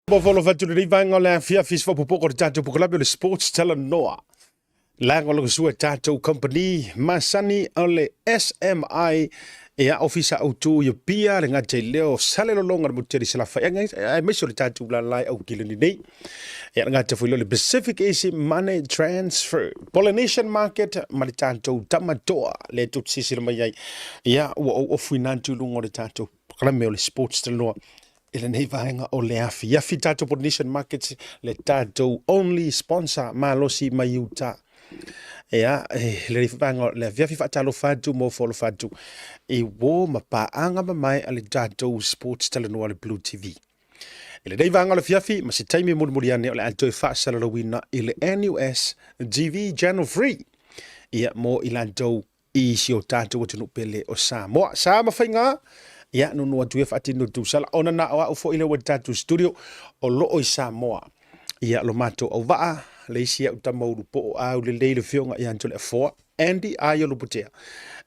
Folo atu lenei vaega o le afiafi se faaopoopoga o le tatou polokalame o le Sports Talanoa. Lagolagosua tatou company masani o le SMI ia ofisa autu i Apia le gata i lea o Salelologa le motu tele i Salafai aemaise o le tatou lalae au kilani nei. Ia le gata foi lea o le Pacific Easy Money Transfer, Polynesian Market ma le tatou Tamatoa lea tou te silasila mai ai. Ia ua ou ofuina atu i luga o le tatou polokalame o le Sports Talanoa i lenei vaega o le afiafi. Tatou Polynesian Markets le tatou only sponsor malosi mai uta. Ia, lenei vaega o le afiafi faatalofa atu ma ofo alofa atu i uo ma paaga mamae a le tatou Sports Talanoa le Blue TV. I lenei vaega o le afiafi ma se taimi mulimuli ane o le a toe faasalalauina i le NUS TV Channel 3 ia mo i latou i si o tatou atunuu pele o Samoa. Sa ma faiga, ia nunu atu ia faatino tusala, ona na o au foi lea ua i le tatou studio o loo i Samoa. Ia lo matou auvaa, le isi au tama ulu po o au lelei le fioga ia Toleafoa, Andy Aio Luputea.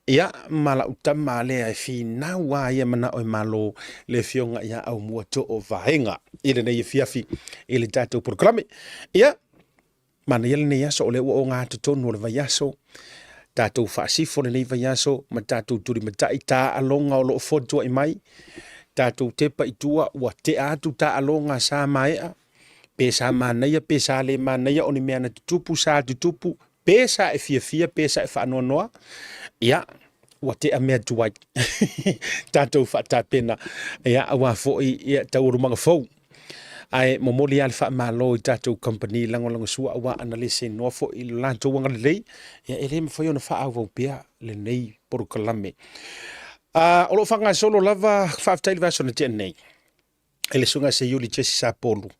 Ia ma lau tama lea e finau a ia manao e malo le fioga ia Aumua Too Vaega i lenei afiafi i le tatou polokalame. Ia, Manaia lenei aso, o lea ua oga totonu o le vaiaso, tatou faasifo lenei vaiaso ma tatou tulimatai taaloga o lo o fotuai mai, tatou tepa i tua ua tea atu taaloga sa maea, pe sa manaia pe sa le manaia o ni mea na tutupu sa tutupu, pe sa e fiafia pe sa e faanoanoa, ia, ua tea mea tuai. Tatou faatapena, ia, aua foi ia, taualumaga fou. Ae momoli lava le faamalo i tatou kamupani lagolagosua aua ana le seinoa foi i lo latou agalelei, ia e le mafai ona faaauau pea lenei polokalame. O lo o faagasolo lava, faafetai i le vaiaso na tea nei i le Susuga ia Seiuli Jesse Sapolu.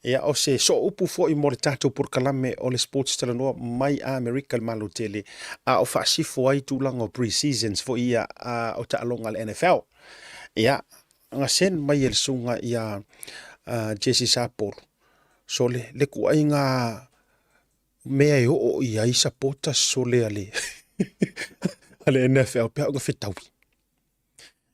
Ia, o se sooupu foi mo le tatou polokalame o le Sports Talanoa mai Amerika i le Malo Tele, a o faasifo ai tulaga o pre-seasons foi ia o taaloga a le NFL. Ia, na send mai e le susuga ia Jesse Sapolu, sole le kuaiga mea e oo i ai supporters sole a le a le NFL pe a oo ina fetaui.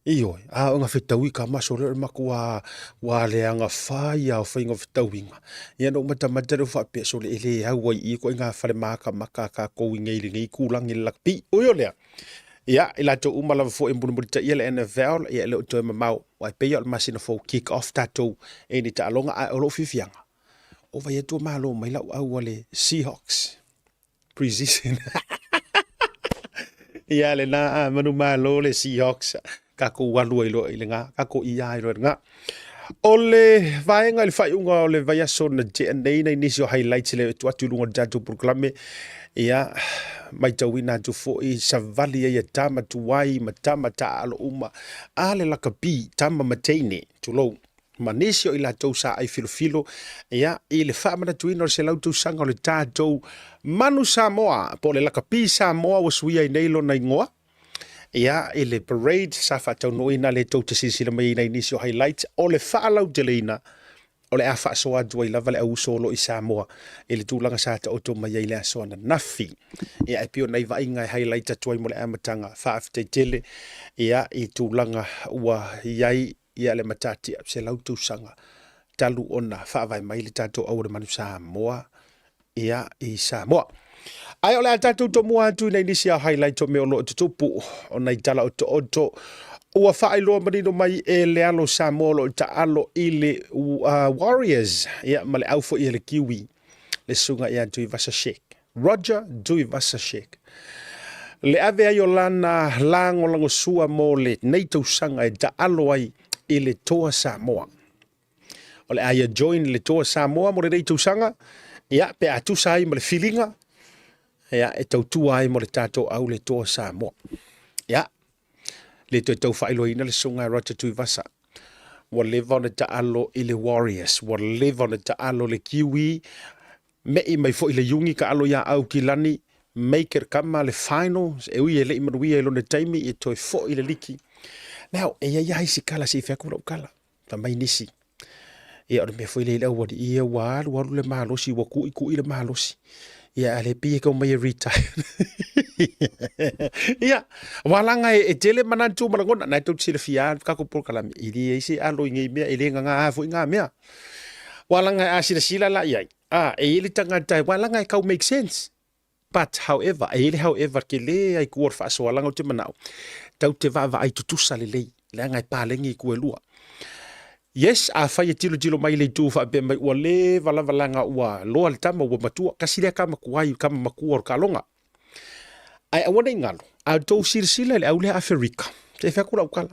Ioe, a oo ina fetaui kama sole o le matua ua leaga fai lava o faiga o fetauiga. Ia na ou matamata lea ou faapea, sole e le au ai i i ituaiga fale makamaka a tatou i nei i lenei itulagi i le lakapi. Ui o lea, Ia, i latou uma lava foi e mulimulitaia le NFL, ia e le o toe mamao, aua e pei lava o le masina fou kick off tatou e ni taaloga, ae o lou fiafiaga, o vai atu o malo mai lau au a le Seahawks pre-season. Ia, lena a manumalo le Seahawks, tatou alu ai loa i le ga, tatou ia ai loa i le ga. O le vaega i le faaiuga o le vaiaso na tea nei, nai nisi o highlights lea e tuu atu i luga o le tatou polokalame, ia, matauina atu foi savali ai e tama tuai ma tama taaalo uma a le lakapi, tama ma teine, tulou, ma nisi o i latou sa ai filofilo, ia, i le faamanatuina o le 100 tausaga o le tatou Manu Samoa, po o le lakapi Samoa ua suia ai nei lona igoa. Ia, i le parade sa faataunuuina lea tou te silasila mai ai nai nisi o highlights o le faalauteleina o le a faasoa atu ai lava le auuso o lo o i Samoa i le tulaga sa taoto mai ai le aso ananafi. Ia, e pei o nai vaaiga e highlight atu ai mo le amataga. Faafetai tele ia i tulaga ua i ai ia le matatia 100 tausaga talu ona faavae mai le tatou au o le Manu Samoa ia i Samoa. Ae o le a tatou tomua atu i nai nisi a highlight o mea o lo o tutupu o nai tala otooto ua faailoa manino mai e le alo Samoa o lo o taalo i le Warriors ia ma le au foi e le Kiwi le susuga ia Tuivasa-Sheck. Roger Tuivasa-Sheck. Le ave ai o lana lagolagosua mo lenei tausaga e taalo ai i le Toa Samoa. O le a ia join le Toa Samoa mo lenei tausaga, ia, pe a tusa ai ma le filiga, ia, e tautua ai mo le tatou au le Toa Samoa. Ia, le toe tau faailoaina le susuga ia Roger Tuivasa. Ua leva ona taalo i le Warriors, ua leva ona taalo le Kiwi, me'i mai foi le Iugi taalo ia Aukilani, make it kama le finals, e ui e le i manuia i lona taimi, e toe foi le liki. Now, e i ai lava isi kala se i fai atu lau tala. Fai mai nisi, ia o le mea foi lea i le aualii ia ua alu alu le malosi, ua tuitui le malosi. Ia a le pei e tau mai e retire. Ia, aua laga e tele manatu ma lagona, na e tou te silafia lava le tatou polokalame, e leai se alo i nei mea, e le gagā foi ngā mea. Ua laga a silasila la i ai, a, e i ai le tagata, ua laga e tau make sense. But however, e i ai le however tele ai tua o le faasoa laga ou te manao, tau te vaavaai tutusa lelei, leaga e paleni itu e lua. Yes, afai e tilotilo mai le itu faapea mai ua leva lava laga ua loa le tama ua matua, tasi lea tama tuai, tama matua o le taaloga. Ae aua ne i galo, a outou silasila i le au lea Aferika, se i fai atu lau tala,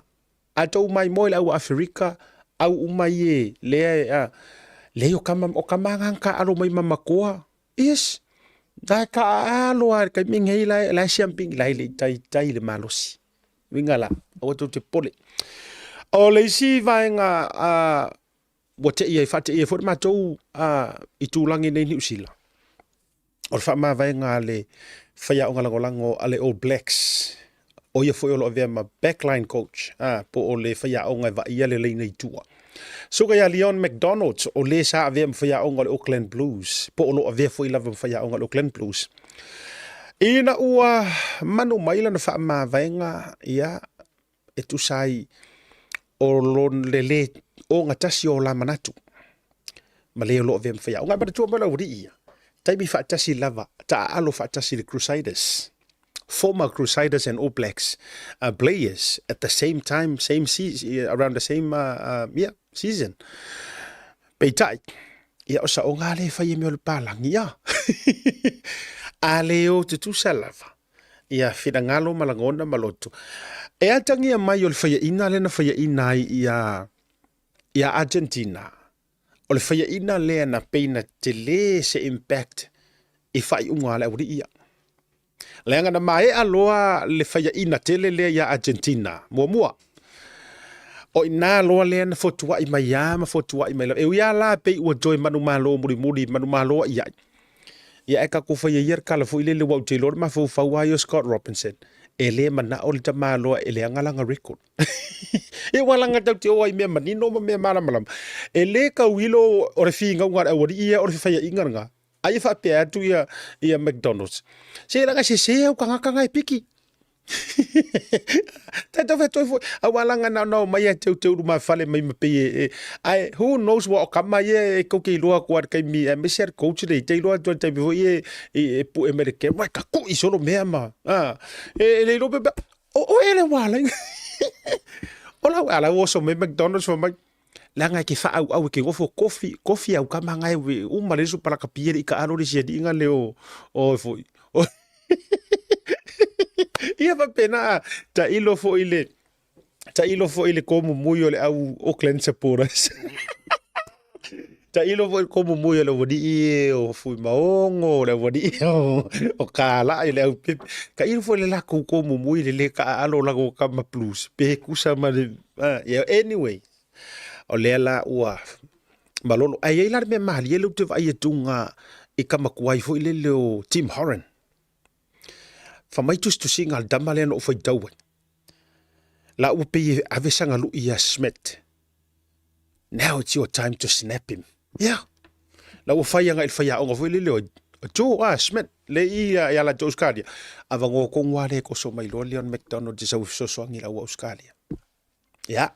a outou maimoa i le au Aferika, au uma ia lea e, a, leai o tama, o tama na na taaalo mai ma matua, yes, la e taaalo lava i le taimi lenei, la e, la e siamupini, la e le i taitai le malosi. Uiga la, aua tou te popole. O le isi vaega a, ua te'i ai, faate'i ai foi le matou a, itulagi nei i Niu Sila, o le faamavaega a le faiaoga lagolago a le All Blacks, o ia foi o lo o avea ma backline coach, a, po o le faiaoga e vaaia le laina i tua. Suka ia Leon McDonald, o le sa avea ma faiaoga o le Auckland Blues, po o lo o avea foi lava ma faiaoga o le Auckland Blues. Ina ua manu mai lana faamavaega, ia, e tusa ai o lon le lē ogatasi o la manatu ma le o lo o avea ma faiaoga. Ae manatua mai lau alii ia, taimi faatasi lava, taaalo faatasi le Crusaders, former Crusaders and All Blacks players at the same time, same season, around the same yeah, season. Peitai, ia o saoga lea e fai e mea o le palagi, ia. A le o tutusa lava, ia finagalo ma lagona ma loto. E atagia mai o le faiaina lea na faiaina ai ia, ia Argentina, o le faiaina lea na pei na tele se impact i faaiuga a le aualii ia. Leaga na maea loa le faiaina tele lea ia Argentina, muamua. O i nā loa lea na fotuai mai a ma fotuai mai lava. E ui lava la pei ua toe manumalo mulimuli, manumalo ai ai. Ia ae tatou faia ia le tala foi lele aua ou te iloa le mafaufau lava ia o Scott Robinson, e le manao le tamaloa e leaga lana record. Ia ua laga tatou te o ai i mea manino ma mea malamalama. E le tauilo o le finauga a le aualii ia o le fefaiaiga lena. Ai e faapea atu ia, ia McDonald's, se laga sese au tagata na e piki. Tatou fai atu foi, aua laga na ona omai e teuteu lumafale mai ma pei e, ae who knows ua o kama ia e tou te iloa atu lava i le taimi, aemaise lava le coach lea, te iloa atu lava i le taimi foi ia e pue mai le camera, e taku'i solo mea ma, a, e le iloa pe, o oe le ua ala ai. O lau, a la ua oso mai McDonald's fai mai, leaga e te faaauau e te nofo kofi, kofi au kama na e uma le uso palaka pia le i taalo le isi alii na le o, o foi. Ia faapena, tailo foi i le tailo foi i le komumui o le au Auckland supporters. Tailo foi i le komumui o le aualii o Fuimaogo, o le aualii o Kalai, le au pepe. Tailo foi i le latou komumui le le taaalo o latou tama blues, pe tusa ma le yeah, anyway, o lea la ua malolo. Ae i ai la le mea malie lea ou te vaai atu i tama tuai foi lele o Tim Horan. Fai mai tusitusiga a le tama lea na ou faitau ai. La ua pei e ave sana lui ia Schmidt. Now it's your time to snap him. Yeah. La ua fai agai i le faiaoga foi lele o Joe, ah, Schmidt, le i ia latou Australia. Avanoa tonu lava lea e toso mai loa Leon McDonald i sau fesoasoani i lau Australia. Ia,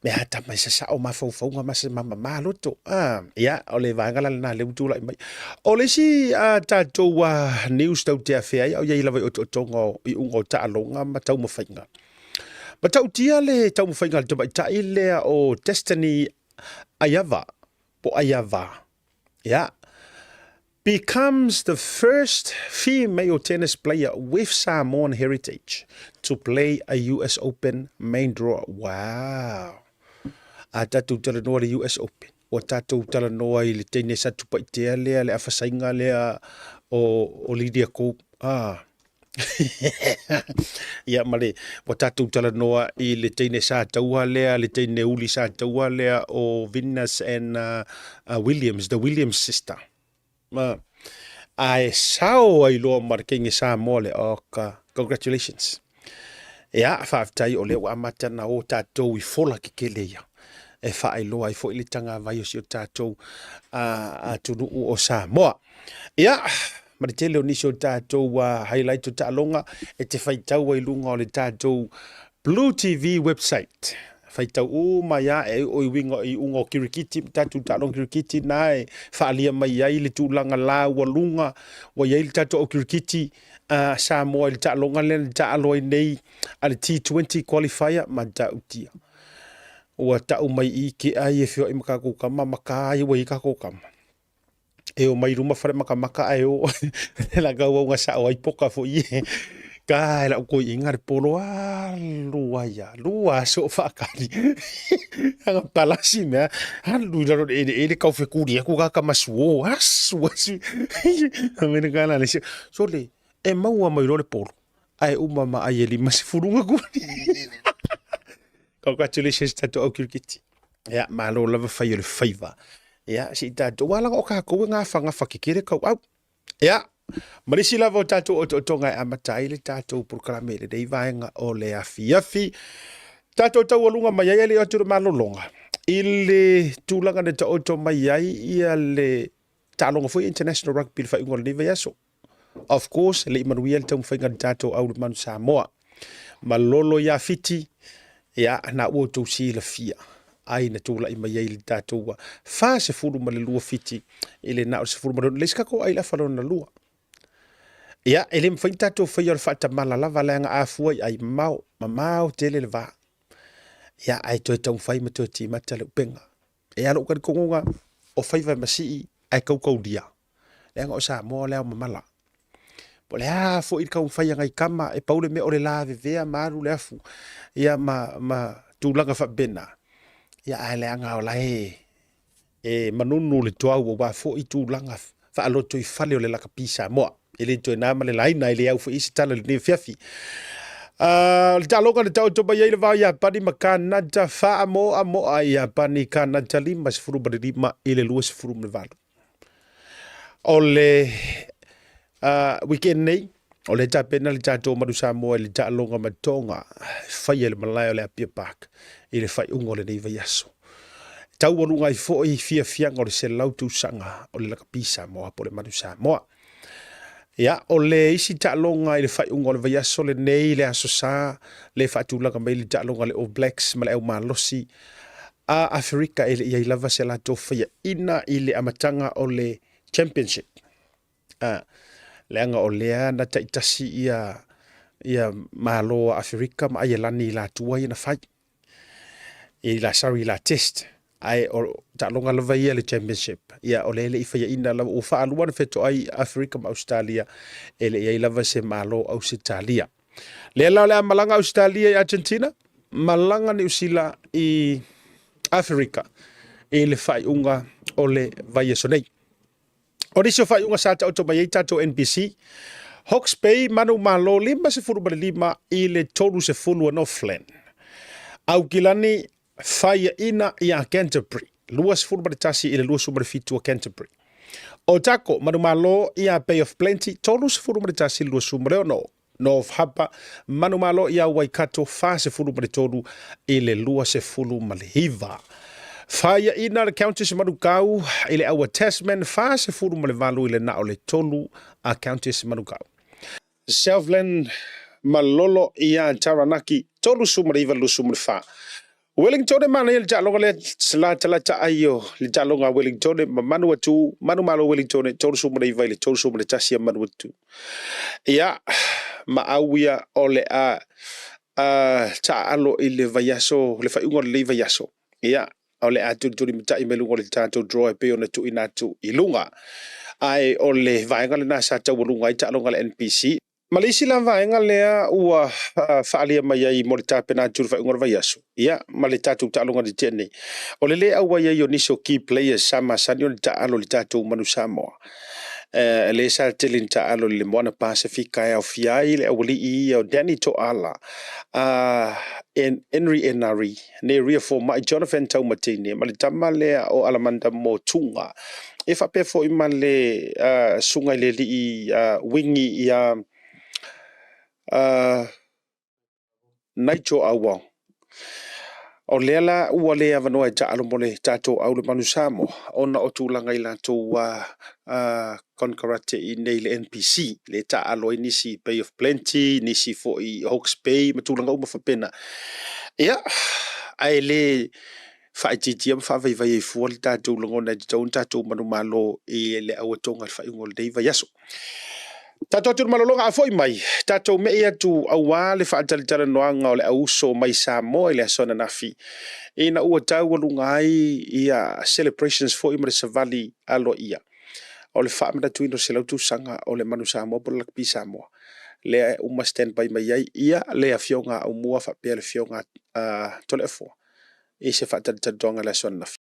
mea ata mai sasao mafaufauga ma se mamama loto. Ah, ia, o le vaega la lena lea ua tulai mai. O le isi a tatou news tau te afea ai, o iai lava i otootoga o iuga o taaloga ma taumafaiga. Matautia le taumafaiga a le tamaitai lea o Destiny Aiava, po Aiava. Ia, becomes the first female tennis player with Samoan heritage to play a US Open main draw. Wow! A tatou talanoa i le US Open, ua tatou talanoa i le teine sa tupaitea lea, le afasaiga lea o, o Lydia Ko. Ah. Ia ma le, ua tatou talanoa i le teine sa taua lea, le teine uli sa taua lea o Venus and Williams, the Williams sister. Ma, ae sao ai loa ma le teine Samoa lea, oka, congratulations. Ia, faafetai o lea ua amata na o tatou i fola kekele ia e faailoa ai foi le tagavai o si o tatou atunuu o Samoa. Ia, ma le tele o nisi o tatou highlight o taaloga e te faitau ai luga o le tatou Blue TV website. Faitau uma ai lava e o i uiga i iuga o kirikiti ma tatou taaloga kirikiti na e faaalia mai ai le tulaga laualuga ua i ai le tatou au kirikiti a Samoa i le taaloga lea na taalo ai nei a le T20 qualifier matautia. Ua tau mai i kea ia e feoai ma tatou tama ma ta ia ua i ai tatou tama. E o mai i luma fale makamaka ae o la tauauga sao ai poka foi e ka e lau toeaina le polo alu ai a lua aso o faatali aga palasi mea alu i lalo o le eleele tau fetuli atu ka tama suo asu asu mea ka la le sole e maua mai loa le polo ae uma ma ai e 50 na kuli. Congratulations tatou au kirikiti. Ia, malo lava fai o le faiva. Ia, se i tatou, aua leaga o tatou e gafagafa kekele tauau. Ia, ma le isi lava o tatou otootoga e amata ai le tatou polokalame i lenei vaega o le afiafi. Tatou taualuga mai ai e le i atu le malologa i le tulaga na taoto mai ai ia le taaloga foi International Rugby i le faaiuga o lenei vaiaso. Of course, le i manuia le taumafaiga a le tatou au le Manu Samoa. Malolo ia Fiti, ia, na ua outou silafia ai na tulai mai ai le tatou 42 Fiti i le na o le 16 le isi tatou ai le afa lona lua. Ia, e le mafai ona tatou faia o le faatamala lava leaga a fua i ai mamao, mamao tele le va. Ia, ae toe taumafai ma toe timata le upega. E a lou talitonuga, o faiva e masii ae tautaulia. Leaga o Samoa o le ao mamala. Po o le a foi le taumafai a nai tama, e pau le mea o le lavevea ma alu le afu, ia ma, ma tulaga faapena. Ia ae leaga o la e, e manunu le tuau aua foi tulaga faalotoifale o le lakapi Samoa. E le toe na ma le laina, e le au foi i se tala i lenei afiafi. O le taaloga na taoto mai ai le va o Iapani ma Kanata, faamoamoa Iapani, Kanata 55 i le 28. O le weekend nei, o lea e tapena le tatou Manu Samoa i le taaloga ma Tonga e faia i le malae o le Apia Park i le faaiuga o lenei vaiaso. E taualuga ai foi fiafiaga o le 100 tausaga o le lakapi Samoa po o le Manu Samoa. Ia, o le isi taaloga i le faaiuga o le vaiaso lenei, le Aso Sa, le faatulaga mai le taaloga a le All Blacks ma le aumalosi a Aferika e le i ai lava se latou faiaina i le amataga o le Championship. A, leaga o lea na taitasi ia ia Malo a Aferika ma Aielani i latua ia na fai. I la, sorry, i la test. Ae o taaloga lava ia le Championship. Ia, o lea e le i faiaina lava. Ua faalua na fetoai Aferika ma Ausetalia, e le i ai lava se Malo Ausetalia. Lea la o le a malaga Ausetalia i Argentina, malaga Niu Sila i Aferika i le faaiuga o le vaiaso nei. O nisi o faaiuga sa taoto mai ai tatou NPC, Hawke's Bay manumalo 55 i le 30 a Northland. Aukilani faiaina ia Canterbury 21 i le 27 a Canterbury. Otago manumalo ia Bay of Plenty 31 i le 26. North Harbour, manumalo ia Waikato 43 i le 29. Faiaina le Countess Manukau i le aua Tasman 48 i le na o le 3 a Countess Manukau. Southland malolo ia Taranaki 39 24. Wellington e manaia le taaloga lea la talata ai o le taaloga a Wellington ma Manuatu, Manumalo Wellington 39 i le 31 a Manuatu. Ia, ma au ia o le a taaalo i le vaiaso, le faaiuga o lenei vaiaso. Ia, o le a tulitulimatai mai luga o le tatou draw e pei ona tuuina atu i luga. Ae o le vaega lena sa taualuga ai taaloga a le NPC. Ma le isi la vaega lea ua faaalia mai ai mo le tapena atu i le faaiuga o le vaiaso, ia, ma le tatou taaloga i le tea nei, o le lē auai ai o nisi o key players sa masani ona taaalo i le tatou Manu Samoa, lea sa tele ina taaalo i le Moana Pasefika e aofia ai le aualii ia o Danny Toala, Henry Enari, Neria Fomai, Jonathan Taumateine ma le tama lea o Alamanda Motuga. E faapea foi ma le susuga i le alii wingi ia Nigel Auau. O lea la ua le avanoa e taalo mo le tatou au le Manu Samoa ona o tulaga i latou konekarate i inei i le NPC, lea e taaalo ai nisi i Bay of Plenty, nisi foi i Hawke's Bay ma tulaga uma faapena. Ia, Ae le faaitiitia ma faavaivai ai fua le tatou lagona e tatau ona tatou manumalo i le auatoga i le faaiuga o lenei vaiaso. Tatou atu i le malologa a foi mai, tatou me'i atu aua le faatalatalanoaga o le auuso mai Samoa i le aso ananafi, ina ua taualuga ai ia celebrations foi ma le savali aloaia o le faamanatuina o le 100 tausaga o le Manu Samoa po o le Lakapi Samoa, lea e uma stand by mai ai ia le Afioga a Aumua faapea le Afioga a Toleafoa i se faatalatalanoaga i le aso ananafi.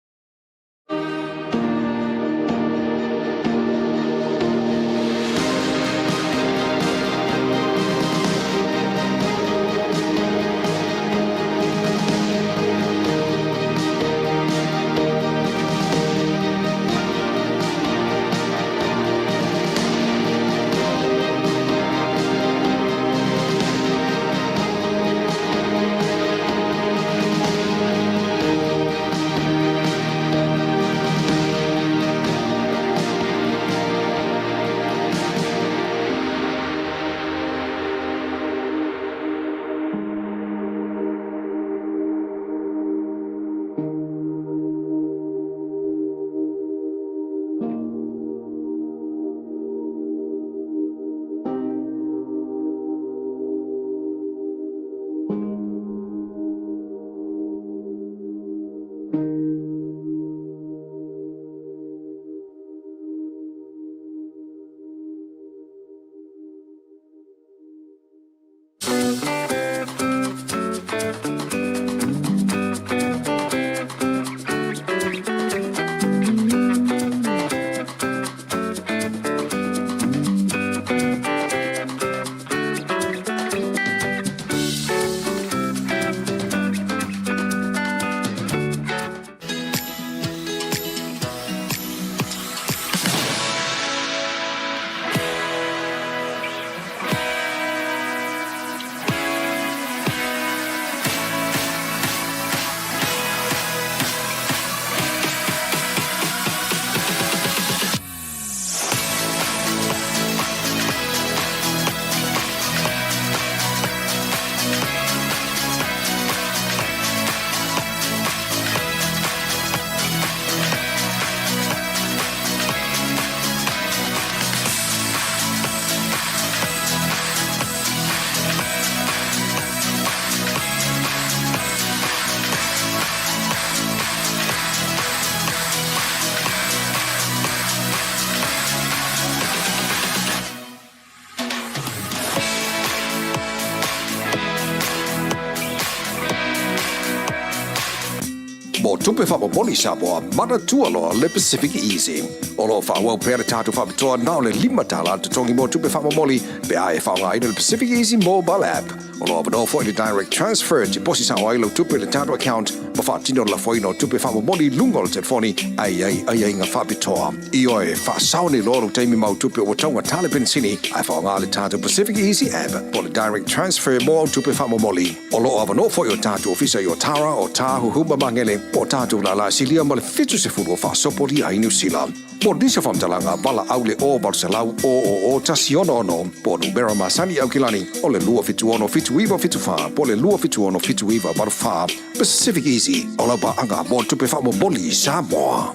Mo tupe faamomoli Samoa, manatua loa le Pacific Easy. O lo o faaauau pea le tatou faapitoa na o le $5 le totogi mo tupe faamomoli pe a e faaaogaina le Pacific Easy Mobile App. O lo o avanoa foi le Direct Transfer e tiposi sao ai lau tupe i le tatou account ma faatino le lafoina o tupe faamomoli i luga o le telefoni a i ai aiaiga faapitoa. Ioe, faasao nei loa lou taimi ma au tupe ua taugata le penisini ae faaaoga le tatou Pacific Easy App po o le Direct Transfer mo au tupe faamomoli. O lo o avanoa foi o tatou ofisa i Otara, Otāhuhu ma Magele, po o tatou lālā silia ma le 70 o faasopolia ai Niu Sila. Mo nisi o faamatalaga, valaau le 0 800 000 166 po o numera masani i Aukilani o le 276 7974 po o le 276 7984. Pacific Easy, o lau paaga mo tupe faamomoli i Samoa.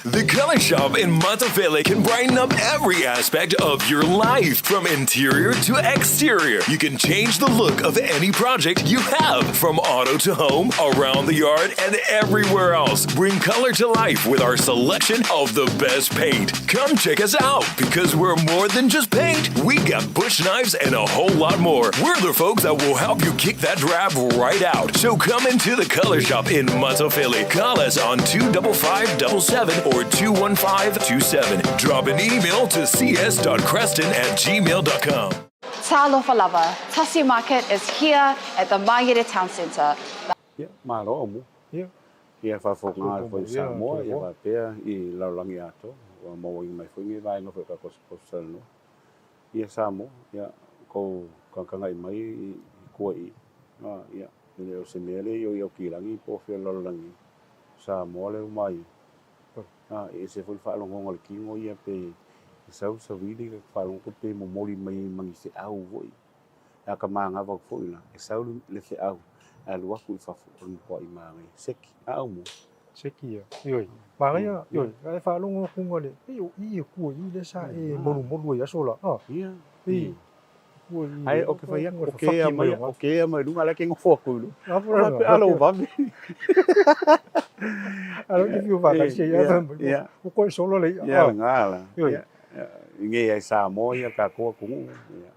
The Color Shop in Matafele can brighten up every aspect of your life, from interior to exterior. You can change the look of any project you have, from auto to home, around the yard, and everywhere else. Bring color to life with our selection of the best paint. Come check us out because we're more than just paint. We got bush knives and a whole lot more. We're the folks that will help you kick that drab right out. So come into the Color Shop in Matafele. Call us on 25577 or 21527. Drop an email to cs.creston@gmail.com. Talofa lava, Tasi Market is here at the Mangere Town Centre. Ia, malo au mo. Ia. Ia faafofoga ai foi i Ia, Samoa, ia Toleafoa. faapea i lalolagi atoa, ua mauaina mai foi lenei vaega foi o tatou talanoa. Ia Samoa, ia tou tagatagai mai i tua i i, ia, e le o se mea lea i o i Aukilagi po o fea o le lalolagi, o Samoa lea ua maia. E ese foi le faalogoga o le tino ia pe e sau savili le faalogo pe momoli mai ai ma ni feau foi. A ka manava atu foi la, e sau le feau, Ae alu atu i fafo o le matuai manaia. Seki, a au mua. Seki ia. Ioe. Manaia, ioe. Ae faalogo atu na le, pei o i e kua i lea sa e molumolu ai aso la. A. Ia. I. Kua i. Ae o ke fai atu, o ke ea mai, o ke ea mai luga, a lea ke nofo atu i luga. A po la. Pe alo vave. Alo ke fiu whakasi ia. Ia. O koe solo le ia. Ia, ngā la. Ioe. Ia. I ngei ai Samoa ia kākou atunuu. Ia.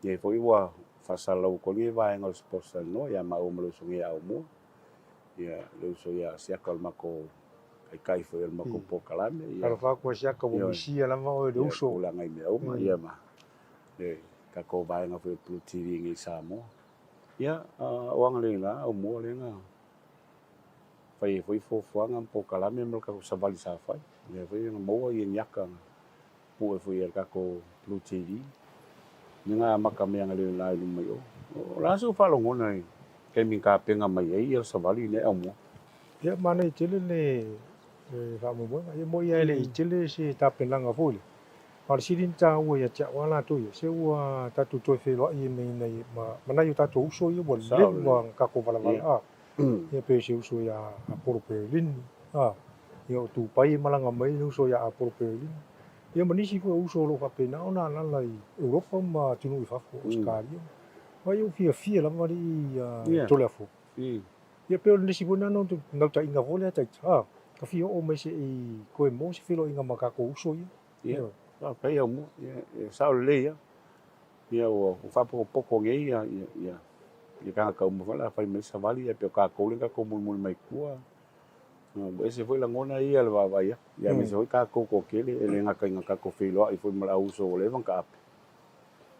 Ia foi ua faasalalau atu ai lenei vaega o le Sports Talanoa ia maua ma le uso nei Aumua. Ia le uso ia Siaka o le matou taitai foi o le matou polokalame. Ia Talofa atu a Siaka ua misia lava oe le uso. Ia tulaga i mea uma ia ma le tatou vaega foi o le Blue TV nei i Samoa. Ia o agalelei la Aumua lea na fai ai foi fuafuaga ma polokalame ma le tatou savali sa fai. Lea foi na maua ia ni aka na pue foi e le tatou Blue TV, lea na amata mai agalelei i luma i o. O le a sou faalogona i taimi na tapena mai ai ia le savali lea e aumua? Ia, manaia tele le faamoemoega. Ia moi lava e le i tele se tapenaga foi lea. A o le sili ona taua ia te au lava latou ia, se ua tatou toe feiloai ai ma nai o tatou uso ia ua leva ona tatou valavala. Ia pei o se uso ia Apollo Perelini, a, ia o Tupai e malaga mai le uso ia Apollo Perelini. Ia ma nisi foi o uso o lo o faapena ona alaala i Europa ma atunuu i fafo, Ausetalia. Aua ia ua fiafia lava alii ia Toleafoa. Ia pei o le nisi foi lena naunautaiga foi lea taita, a, ka fia oo mai se i toe maua se feiloaiga ma tatou uso ia. Ia, faafetai Aumua. Ia, e sao lelei lava. Ia ua faapotopoto nei ia ia ia tagata uma foi o le a fai mai savali ae pei o tatou lea na tatou mulimuli mai tua. Ua ese foi lagona ia i le vaavaai atu, ia aemaise foi tatou toatele e le gata ina tatou feiloai foi ma le au uso ua leva ona taape.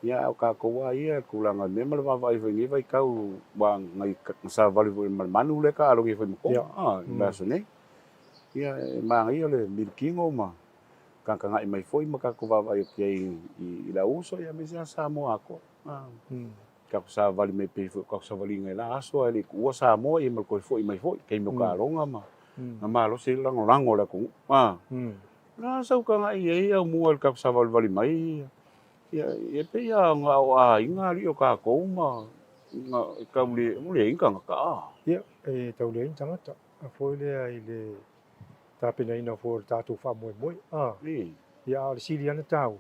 Ia a o tatou lava ia i le tulaga i mea ma le vaavaai foi i lenei vaitau aua na savali foi ma le manu lea e taalogi ai foi ma Toga i le vaiaso nei. Ia e manaia le milikino ma tagatagai mai foi ma tatou vaavaai atu i ai i le au uso aemaise lava Samoa atoa. Tatou savali mai pei foi o tatou savaliga i la aso ae le i tuua Samoa ia ma le toe foi mai foi i taimi o taaloga ma na malosi ai le lagolago a le atunuu. Na sau tagai i ai Aumua i le tatou savalivali mai ia e pei lava na o aiga alii o tatou ma e tau le leai ni tagata. Ia, e tau leai ni tagata foi lea i le tapenaina foi o le tatou faamoemoe, a. Ia, a o le sili lava ona taua,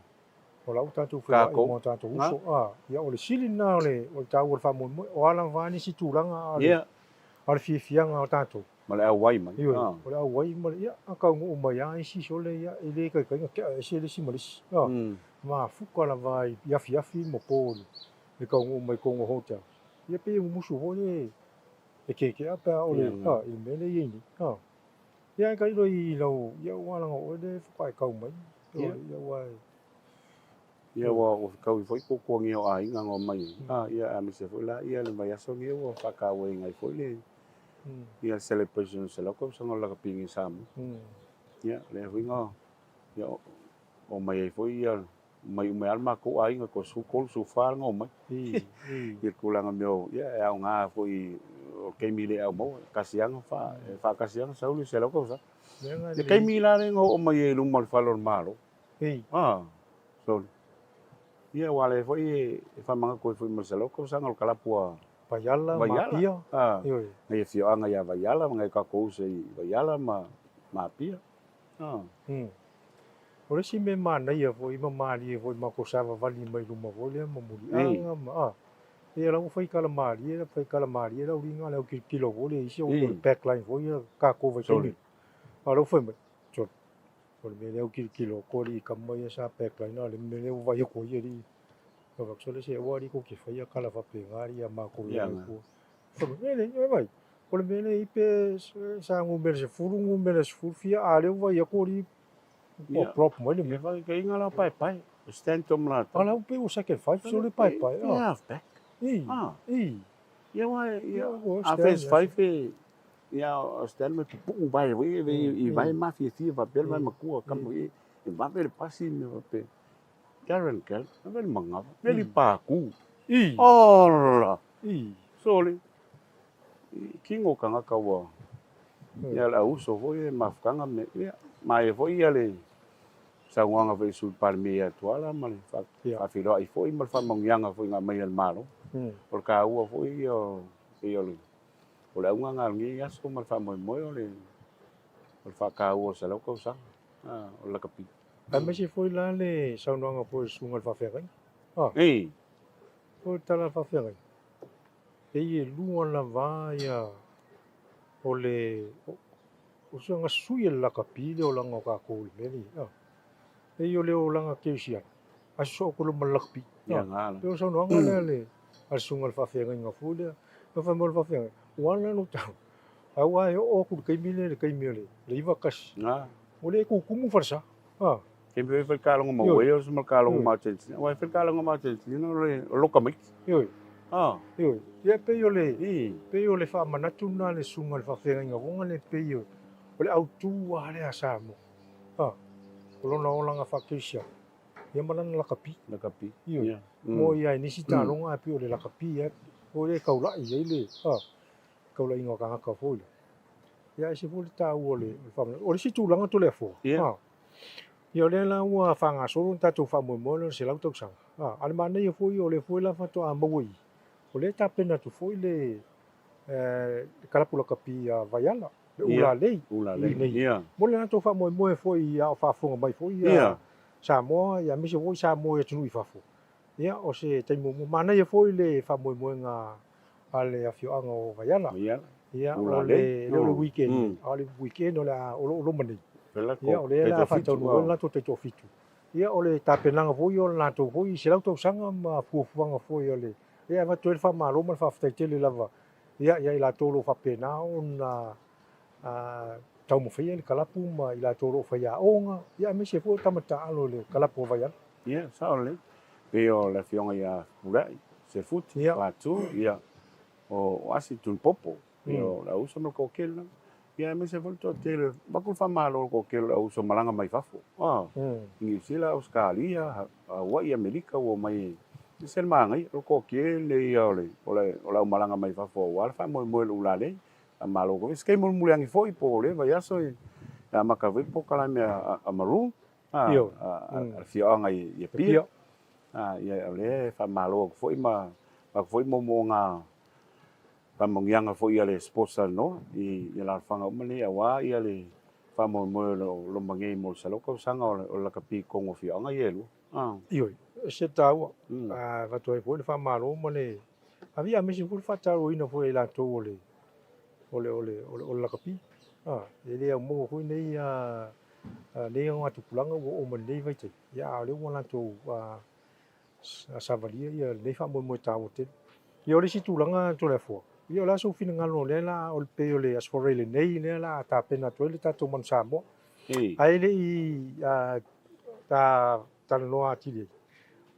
o la ua tatou feiloai ma o tatou uso, a. Ia, o le sili lena o le taua o le faamoemoe, o a lava nisi tulaga, a o le fiafiaga o tatou. Ma le auai mai. Ioe, o le auai ma le, ia, a taunuu mai lava isi sole, ia, e le taitai ona tea ese le isi ma le isi, a. Mafuka lava i afiafi ma po i le taunuu mai i totonu o hotels. Ia, pei e mumusu foi le E kēkē pe a ʻole a i le mea lea e i ai nei. A. Ia e tailo i lau, ia ua leaga o oe lea e faatoa e kau mai. Ia, ia ua e. Ia ua ua fetaui foi tuatuagia o aiga na omai ai. A, ia aemaise foi la ia le vaiaso lenei ua faatauaina ai foi le ia le celebration o le 100 tausaga o le lakapi nei i Samoa. Ia lea foi na ia omai ai foi ia mai uma ai lava le matou aiga toe 13, 14 na omai i le tulaga mea o, ia e aoga foi o le taimi le au maua, e tasi lava na, e faatasi lava na sau le 100 tausaga. Le taimi la lea na oo mai ai i luma o le fale o le Malo, sorry, ia aua o lea foi e faamanatu ai foi ma le 100 tausaga o le kalapu a Vaiala, Mapia, nai afioaga ia Vaiala ma nai o tatou uso i Vaiala ma Mapia. O le isi mea manaia foi ma malie foi matou savavali mai luma foi lea ma muliaga ma a ia la ua fai tala malie fai tala malie le auliga le autilotilo foi lea i isi o le back line foi ia tatou vaitaimi a o la ua fai mai sole o le mea lea autilotilo atu alii tama ia sa back line a o le mea lea ua vaai atu ai alii Fai atu sole se aua alii tou te faia tala faapena alii ia matou i tua Fai mai e leai vai o le mea lea i pe sa numera 10 numera 10 fia a o lea ua vaai atu alii Ua drop mai le mea. Ia faataitaiga la paepae, stand tom latou. A la ua pei ua second five sole paepae. E half back. I. I. Ia aua ia a first five e ia o stand ma pupuu vae foi e vae mafiafia faapea le vae matua kama e vave le pasi mea faapea. Darren Gallagher, ave le manava, veli paku. I. Ola. I. Sole. Kino tagata ua ia le auso foi e mafutaga me ia ma e foi ia le saunoaga foi a le Sui Palemia ia Tuala ma le faafeiloai foi ma le faamanuiaga foi na aumai e le Malo. O le taua foi ia pei o le O le auga lena o lenei aso ma le faamoemoe o le o le faataua o le 100 tausaga o le lakapi. Aemaise foi la le saunoaga foi a le Susuga i le Faafeagaiga. A. Ei. O le tala a le Faafeagaiga, pei e lua lava ia o le o soona sui e le lakapi le olaga o tatou i le mea lenei. A. Pei o le olaga kerisiano, a sosoo atu loa ma le lakapi. Ia na la. Pei o le saunoaga lea a le Susuga i le Faafeagaiga foi lea. Na fai mai o le Faafeagaiga, ua ala ona ou tau, Aua e oo atu i le taimi lea, le taimi o le 91, ua le tutumu falesa. A. Taimi foi e fai le taaloga ma Wales ma le taaloga ma Argentina. Aua e fai le taaloga ma Argentina o le loka maiti. Ioe. A. Ioe. Ia pei o le, pei o le faamanatu lena a le susuga i le faafeagaiga foi lea pei o le autu lava lea a Samoa. A. O lona olaga faakerisiano, ia ma lana lakapi. Lakapi. Ioe. Mo ia i nisi taaloga ae pei o le lakapi lava, o lea e taulai i ai le, a. taulaiga o tagata foi lea. Ia e ese foi le taua o le faamoemoe. O le isi tulaga Toleafoa, a, ia o lea la ua faagasolo le tatou faamoemoe lea o le 100 tausaga, a, a o le manaia foi o lea foi la faatoa maua i i, o lea e tapena atu foi le kalapu lakapi a Vaiala, le Ulalei i inei. Mo le latou faamoemoe foi a o faafofoga mai foi Samoa, aemaise foi Samoa i atunuu i fafo. Ia, o se taimi muamua. Manaia foi le faamoemoega a le afioaga o Vaiala. Ia, o le, le o le weekend, a o le weekend o le a, o lo o loma nei. Ia, o lea o le a faataunuu ai le latou taitoafitu. Ia, o le tapenaga foi o le latou foi 100 tausaga ma fuafuaga foi a le, ia, e avatu ai le faamalo ma le faafetai tele lava, ia, ia i latou o lo o faapena ona taumafaia le kalapu ma i latou o lo o faiaoga, ia, aemaise foi o tama taaalo i le kalapu a Vaiala. Ia, sao lelei. Pei o le afioga ia Fepuleai, Sefuti, Latu, ia, o Asi Tunupopo, ia, o le auuso ma le toatele lena. Ia, aemaise foi le toatele, avatu le faamalo i le toatele o le auuso malaga mai fafo, i Niu Sila, Ausetalia, Hawaii, Amerika ua omai e ese le manaia. O le toatele ia o le, o le aumalaga mai fafo aua le faamoemoe i le ulalei. Faamalo atu foi. Se taimi mulimuli ane foi po o lea vaiaso e amata foi le polokalame a Maru. A le afioaga i Apia. Ia, o lea e faamalo atu foi ma avatu foi moomooga faamanuiaga foi a le Sports Talanoa i alaalafaga uma nei aua le faamoemoe o lo o loma nei mo le 100 tausaga o le lakapi i totonu o afioaga ia e lua. Ioe, e ese le taua. E avatu ai foi le faamalo ma le avia aemaise foi le faatauaina foi e i latou o le o le o le o le lakapi. E le aumaua foi nei nei augatupulaga ua oo mai lenei vaitaimi, ia a o lea ua latou savalia ia lenei faamoemoe taua tele. Ia o le isi tulaga Toleafoa, ia o le a sou finagalo o lea la o le pei o le Aso Faraile nei lea la a tapena atu ai le tatou Manu Samoa. Ae le i ta talanoa atili ai,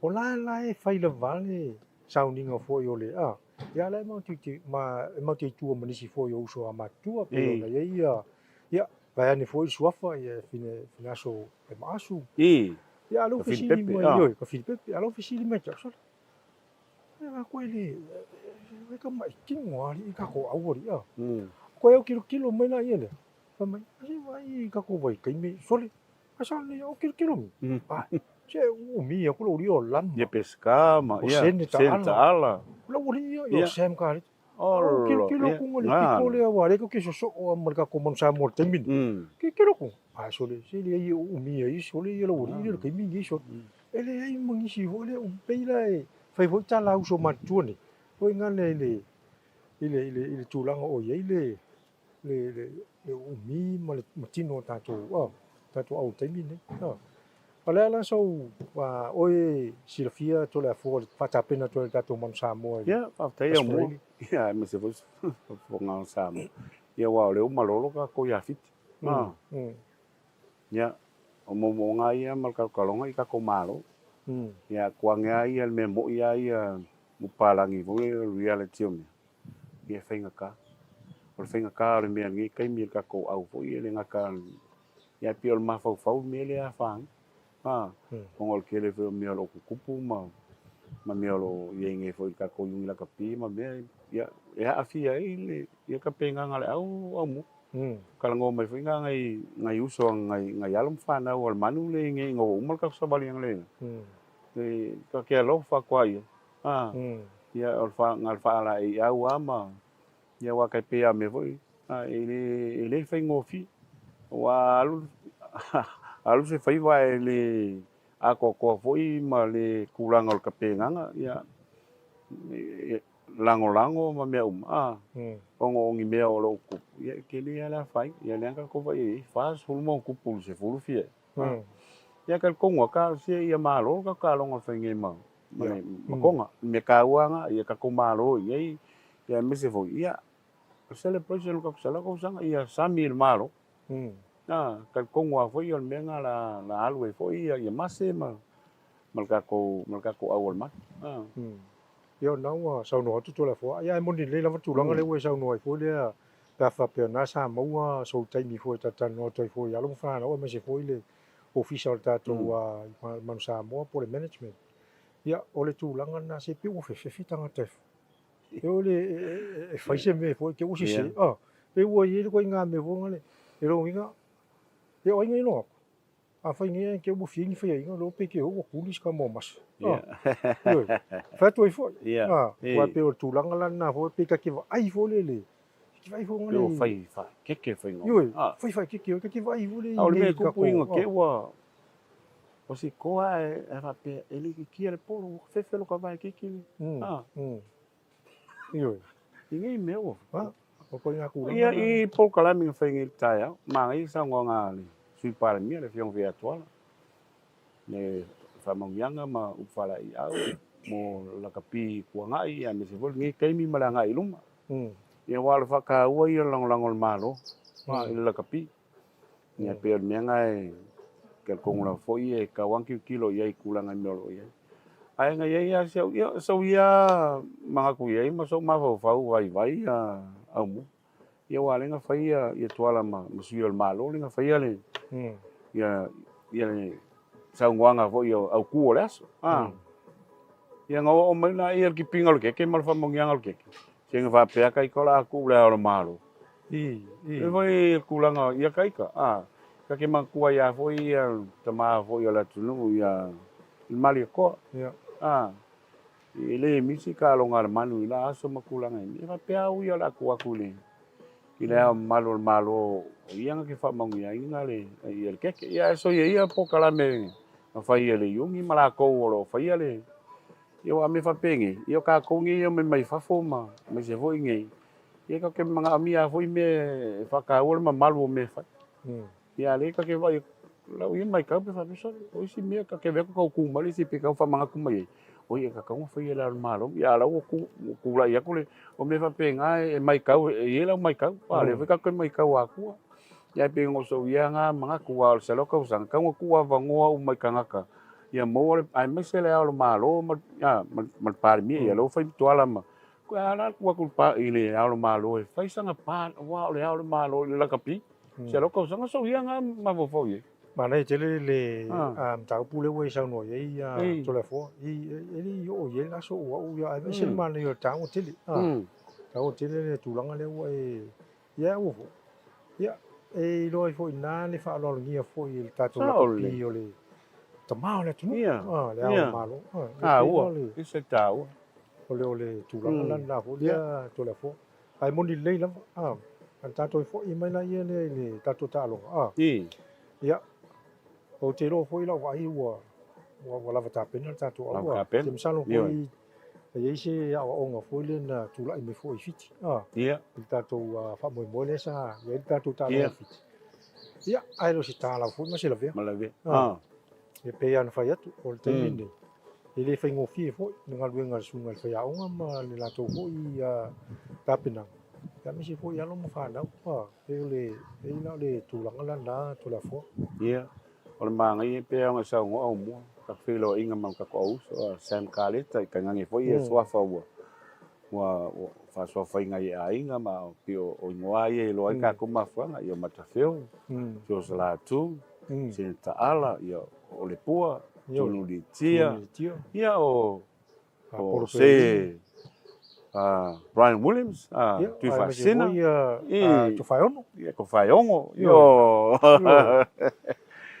o la la e fai lava le sauniga foi o le a, ia la e matou te ma e matou te i tua ma nisi foi o uso a matutua pei ona i ai ia, ia vaeane foi le suafa ia fine aso e maasu. Ia a o lou fesili mai, ioe, ka Filipepe, a o lou fesili mai te au, sole, ia a koe le, e ka mai tino a alii kako au alii a. Koe au kilokilo mai la ia lea, fai mai, a se vai i kako vai taimi, sole, a sa nei au kilokilo mi. A, se umi aku lou alii o lama. Ia Pesca ma, ia, O Sene Taala. O lou alii ia, ia o Sam Carlito. Olo, Kilokilo kuga le pito lea aua o lea tou te sosoo lava ma le tatou manu Samoa i le taimi lenei. Kilokilo kuga, ae sole, se leai e uumi ai sole ia lou alii lea i le taimi lenei sole. E leai ma nisi foi lea e pei la e fai foi tala a uso matutua nei, foi gane i le i le i le tulaga o i ai le le le uumi ma le tino o tatou tatou au i le taimi lenei. O le a la sou oe silafia Toleafoa i le faatapena atu ai le tatou Manu Samoa i le Ia, faafetai Aumua. Ia, aemaise foi faafofoga o Samoa. Ia, aua o lea ua malolo tatou ia Fiti. Ia, o moomooga lava ia ma le kalokaloga i tatou malo. Ia, tuanei lava ia le mea moi lava ia mo papalagi foi lea o le reality o mea, ia e faigata. O le faigata o le mea i lenei taimi i le tatou au foi e le gata Ia e pei o le mafaufau le mea lea e afaina, a, ona o le tele foi o mea o lo o tutupu ma ma mea o lo o i ai nei foi i le tatou iuni lakapi ma mea, ia, e aafia ai le ia tapenaga a le au aumua. Talanoa mai foi na nai nai uso a nai nai alo ma fanau a le manu lea i nei ina ua uma le tatou savaliga lea e ta te alofa atu lava i ai, a, ia o le fa na o le faalaeiau lava ma. Ia aua tai pei a mea foi, e le, e le faigofie. Aua alu, alu se faiva e le atoatoa foi ma le tulaga o le tapenaga, ia, e lagolago ma mea uma, a, ona o ni mea o lo o tutupu, ia e tele lava le afaina. Ia lea na tatou vaai ai, 40 ma ono tupu i le 10 fia ea. Ia talitonu lava, talosia ia malo le tatou taaloga o le fai nei ma ma Toga. O le mea taua lava lena, ia tatou malo i inei, ia aemaise foi, ia, o le celebration o le tatou 100 tausaga, ia sami e le Malo. A, talitonu lava foi o le mea lena o le a alu ai foi ia mase ma le tatou aualamatu. Ia o lena ua saunoa atu Toleafoa, ia ae moni lelei lava tulaga lea ua e saunoa ai foi lea pe a faapea o lena sa maua sou taimi foi e talatalanoa atu ai foi i alo ma fanau aemaise foi le ofisa o le tatou Manu Samoa po o le management. Ia o le tulaga lena se pei ua fefefe tagata e o le e fai se mea foi te ua sese. Ah, pei ua i ai le ituaiga mea foi lea e lona uiga e o ai na iloa atu. Afai nei ae te ua fia ni faiaiga leo pe te o ua kuli si tama o Masa. Ioe. Fai atu ai foi. Aua e pei o le tulaga la lena foi pei ta te vaai foi lele. Ta te vaai foi lele. Pei ua fai faaekeeke faiga. Ioe, fai faaekeeke ioe. Ta te vaai foi lele i. A o le mea e tupu i te ua o si toa ae faapea e le kikia le polo ua fefe lo ka vae kiki le. Ioe. I nei mea ua. O ituaiga tulaga Ia, i polokalame na fai nei i le taeao, manaia le saunoaga a le Sui Palemia, le Afioga foi ia Tuala, le faamanuiaga ma upu faalaeiau mo le lakapi tuanai aemaise foi lenei taimi ma le agai i luma. Ia aua o le faataua ia o le lagolago a le Malo i le lakapi. Ia pei o le mea lena e talitonu lava foi e tatau lava ona tilotilo i ai i tulaga i mea o lo o i ai. Ae na i ai lava si au, ia sou ia manatu i ai ma sou mafaufau vaivai Aumua. Ia aua o lea na fai ia Tuala ma sui o le Malo lea na faia le ia le saunoaga foi autu o le aso. Ia na oo mai lea le tipiga o le keke ma le faamanuiaga o le keke, se na faapea ka ita o le a tuu le Ao o le Malo. E foi le tulaga ia ka ita, ta te manatua ai lava foi ia le tama foi o le atunuu ia le Malietoa. E le misi ka aloga a le manu i la aso ma tulaga e faapea au ia o le a tuu atu i le Ao Mamalu o le Malo o ia na te faamanuiaina le ia le keke. Ia ae soia ia polokalame na fai e le Iuni ma latou o lo o faia le ia aua o mea faapenei, ia o tatou nei e omai mai fafo ma aemaise foi nei, ia tatou te manaomia lava foi mea e faataua le mamalu o mea e fai. Ia a o lea ta te vaai atu, lau ia matau pe faapea, sole, o isi mea ta te vaai atu tau tu mai le isi pei tau faamanatu mai ai, oi e tatau ona faia e le Ao o le Malo. Ia a o la ua tulai atu le, o mea faapena e matau, e i ai lau matau, aua o lea foi tatou te matau atua. Ia ae pei ona sou ia na manatu, aua o le 100 tausaga, e tatau ona tuuavanoa uma i tagata ia maua le, aemaise le Ao o le Malo ma le Palemia, ia lea ua fai Tuala ma, a la tuu atu i le Ao o le Malo e fai sana pa, aua o le Ao o le Malo i le lakapi, 100 tausaga, sou ia na mafaufau i ai. Manaia tele le mataupu lea ua e saunoa i ai Toleafoa. E le i oo i ai le aso o au ia, ae ese le manaia o le taua tele. Taua tele le tulaga lea ua e Ia ua foi. Ia, e iloa ai foi i ina le faaaloalogia foi i le tatou lakapi o le tama o le atunuu, le Ao o le Malo. Taua, ese le taua. O le o le tulaga la lena foi lea Toleafoa. Ae moni lelei lava, ona tatou foi mai laia lea i le tatou taaloga. Ia, ou te iloa foi lau vaai ua lava tapena le tatou aua. Ou te masalo foi E i ai se aoaoga foi lea na tulai mai foi i Fiti, i le tatou faamoemoe lea sa i ai le tatou taaloga i Fiti. Ia, ae le o se ta lava foi ma se lavea. Ma lavea. E pei lava ona fai atu, o le taimi lenei, e le faigofie foi le galuega a le susuga i le faiaoga ma le latou foi tapenaga, aemaise foi alo ma fanau. E pei la o le tulaga lena Toleafoa. Ia. O le manaia e pei ona e saunoa aumua, tatou feiloaiga ma le tatou auuso a Sam Kaleta i tainane foi ia suafa ua faasoafaina i aiga ma pei o igoa ia e iloa ai tatou mafuaaga, ia o Matafeo, George Latu, Senator Ala, ia o Lepua, Tunu Litia, ia o se Brian Williams, Tuifaasisina, Tofaeono, Tofaeono,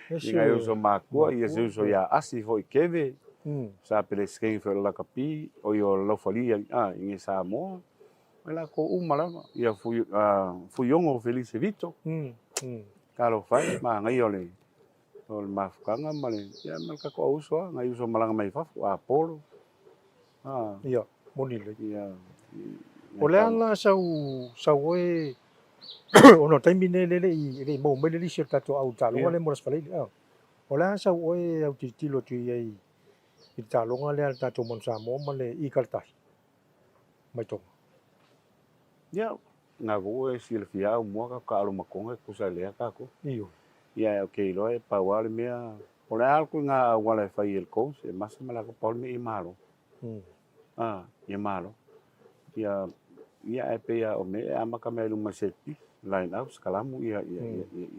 i nai uso makua, ia se uso ia Asi foi Keve, sa Peresetene foi o le lakapi, o ia o Laufalia i inei Samoa. E lakou uma lava, ia Fuiogo Felise Vito, talofa e, magaia o le o le mafutaga ma le, ia ma le tatou au uso lava, nai uso malaga mai fafo, Apolo, a. Ia, moni lelei. Ia. O le a la sau sau oe ona o le taimi lenei e le i e le i maua mai le lisi o le tatou au taaloga lea mo le Aso Faraile, a. O le a sau oe e autilotilo atu i ai i le taaloga lea a le tatou Manu Samoa ma le Ikaletahi mai Tonga? Ia, na foi e silafia au mua tatou taalo ma Tonga e tusa i lea tatou. Ioe. Ia, ou te iloa e pau lava le mea, o le a le ituaiga auala e fai e le coach e masa ma latou, pau le mea ia malo. A, ia malo. Ia, ia ae pei lava o mea e amata mai lava i luma i set piece, line out, sikalamu, ia, ia, ia, ia,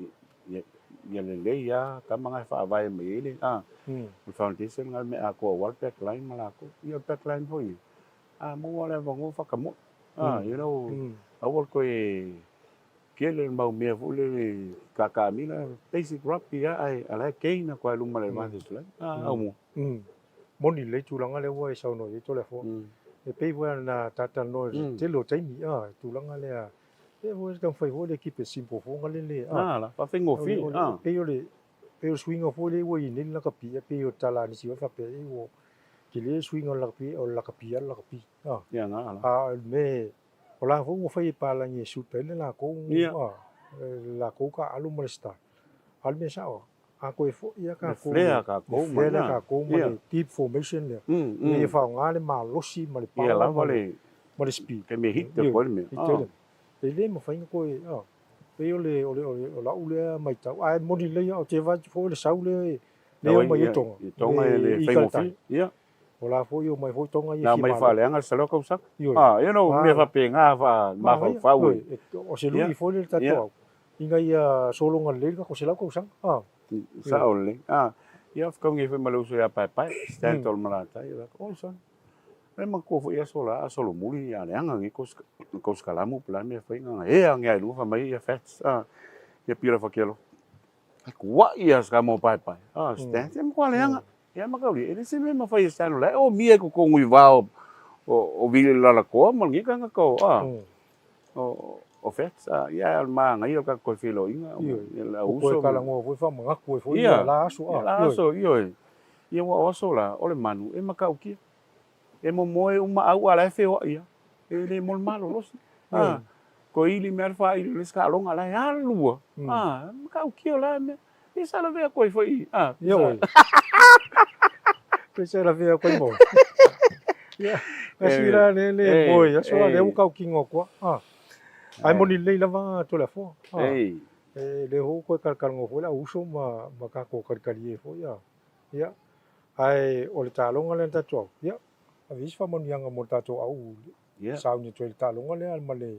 ia, ia lelei lava tama na e faavae mai ai le, a, o le foundation lena o le mea atoa aua le back line ma latou. Ia o le back line foi ia, a maua le avanoa faatamoi, a, you know, aua le toe tele le mau mea foi lele taataamila, basic rugby lava ae o la e gain atu lava i luma i le advantage line, a, au mua. Moni lelei tulaga lea ua e saunoa i ai Toleafoa. E pei foi ona ta talanoa i le tele o taimi, a, i tulaga lea, e foi e taumafai foi le keep it simple foi lele, a. A la, faafaigofie, a. E pei o le, pei o le suiga foi lea ua i ai nei le lakapi, e pei o le tala a nisi foi faapea, e ua tele le suiga o le lakapi, o le lakapi lava le lakapi, a. Ia na la. A o le mea, o la foi ua fai e palagi e suit ai le latou, a, le latou taaalo ma le style. A o le mea sao, a toe foi lava tatou, Le flare le flare lea tatou ma le deep formation lea, ina ia faaaoga le malosi ma le power ma le speed. Te mea hit te koe le mea. E le mafai ona toe, a, pei o le, o le, o lau lea matau, ae moni lelei lava, ou te vaai atu foi o le sau lea e omai ai Tonga, I Tonga e le faigofie. Ia. O la foi e omai foi Tonga ia Na fia omai malo. faaleaga le 100 tausaga. Ioe. A, you know, Ah. mea faapena faa mafaufau. Ioe, o se lui foi lea i le tatou au, ina ia sologa lelei le tatou 100 tausaga. A. Sao lelei. A, ia fetaui foi ma le uso ia Paepae, Stan Tolomalatai, ia fai atu, oi son, e manatua foi aso la a solomuli a leaga nei kou sikalamu po o le a le mea e fai, na ona ea ane lava i luga fai mai ia facts, a, ia pei o le fakelo. Tuai lava si tama o Paepae, a, Stan, se matua leaga. Ia mataulia, e le se mea e mafai e Stan o la e omia i totonu i va o Vili Lalatoa ma lenei tagata o, a, o Fats, a, ia ae o le manaia o le tatou toe feiloaiga, ia le au uso. Ua toe talanoa foi faamanatu ai foi ia la aso, a. Ia la aso, ioe. Ia aua o aso la, o le manu e matautia. E momoe uma au a o la e feoai lava. E le mo le malolosi. A, toe ili mai lava le faaili o le isi taaloga a o la e alu lava. A, matautia la mea. Ia sa lavea atu ai foi, a. Ia oi. Pe sa lavea atu ai mo. Ia, asi la le le moe, aso la le ua kaukino atu a. Ae moni lelei lava Toleafoa. Ei. E le hou koe kalakalagoa foi le au uso ma ma tatou kalikalie foi a. Ia, ae o le taaloga lea na tatou au, ia, ave i ai se faamanuiaga mo le tatou au sauni atu ai i le taaloga lea ma le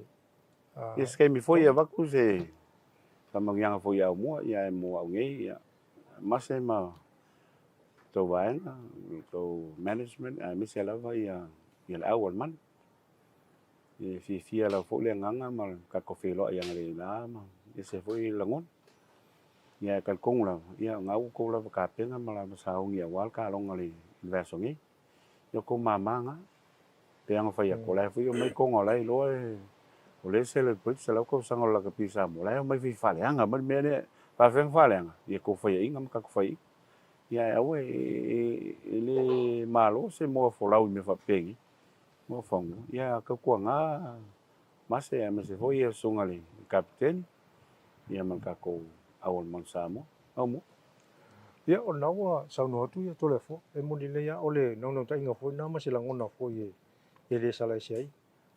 Ia se taimi foi e avatu se faamanuiaga foi ia Aumua, ia ae mo au nei, ia, mase ma tou vaega, le tou management aemaise lava ia le au a le manu. E fiafia lava foi le agaga ma le tatou feiloai analeila ma ese foi lagona. Ia ae talitonu lava, ia o lena ua outou lava tapena ma lava sauni aua le taaloga i le vaiaso nei. Ia o tou mama na. Pei lava ona fai atu, o la e foi e omai Toga o la e iloa e, o lea e celebrate 100 tausaga o le lakapi i Samoa, o la e omai fai faaleaga mai le mea lea. E faapefea ona faaleaga? Ia tou faiaina ma tatou faiaina. Ia ae aua e le malo se moa folau i mea faapenei. Moa fanua. Ia tautuana mase aemaise foi ia susuga i le Kapiteni ia ma le tatou au o le Manu Samoa. Aumua. Ia, o lena ua saunoa atu ia Toleafoa, e moni lelei lava, o le naunautaiga foi lena ma se lagona foi e le salaese ai.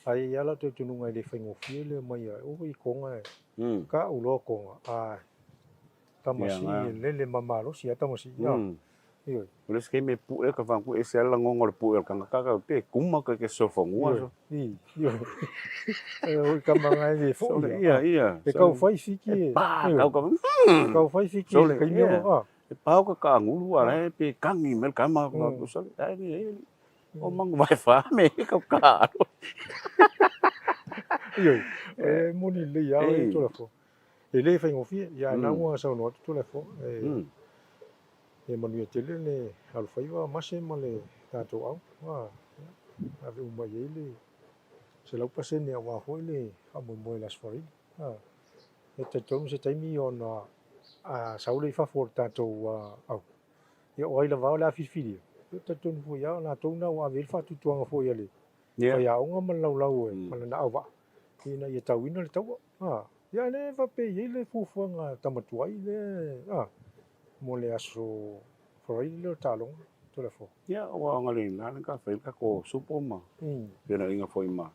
Ae i ai lava lau talitonuga e le faigofie le omai a oo i Toga e ka ou loa Toga, ae tamasi e lele ma malosi lava tamasi. Ioe. O le isi taimi e pue ka whanau, e ese lava le lagona o le pue o le tangata, ka pe kuma ka ke sofonua so. Ioe. E oi ka manga e le foi. Ia, ia. E kau whai whiki e. E pā, kau ka. E kau whai whiki e kai mea a. E pā ka ka angulu a lai pe kangi me ka ma ka sole. Ai ni e. O mangu vai wha me ka ka aro. Ioe. E moni lelei lava e Toleafoa. E le faigofie, ia na ua saunoa atu Toleafoa. E E manuia tele le alofaiva Mase ma le tatou au, a, ave uma i ai le. 100% aua foi le faamoemoe i le Aso Faraile. E talitonu se taimi ona a sau lea i fafo o le tatou au, ia o ai lava o le a filifilia, ia talitonu foi lava o latou na ua ave i ai le faatuatuaga foi a le faiaoga ma le laulau ma lana auvaa ina ia tauina le taua. Ia a o lea e faapea e i ai le fuafuaga a tama tuai lea mo le Aso Faraile lea o taaloga Toleafoa. Ia, ua aoga lena ka fai le tatou supo ma feoaiga foi ma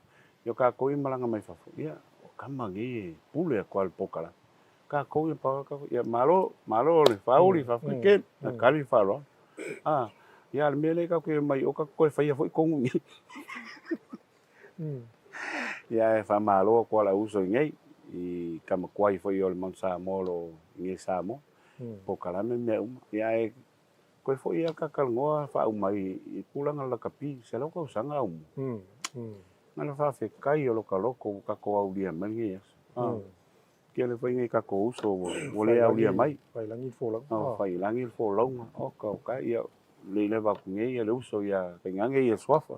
ia tatou ia malaga mai fafo, ia o tama nei e pule atu lava i le polokalame. Tatou ia pau lava ia malo, malo le faauli, faafetai tele, na tali le faaaloalo. A, ia a o le mea lea tatou te omai i o tatou toe faia foi tonu i inei. Ia ae faamalo atu lava i le au uso i inei, i tama tuai foi o le Mount Samoa o lo o i inei i Samoa, polokalame ma mea uma. Ia ae Toe foi lava ta talanoa faauma i tulaga o le lakapi, 100 tausaga aumua. Na ona faafetai o lo ta loto ua tatou aulia mai lenei aso. Tele foi nai tatou uso ua le aulia mai. Faiilagi le folauga. Faiilagi le folauga. Oka oka, ia le i leva atu nei le uso ia tainane ia suafa,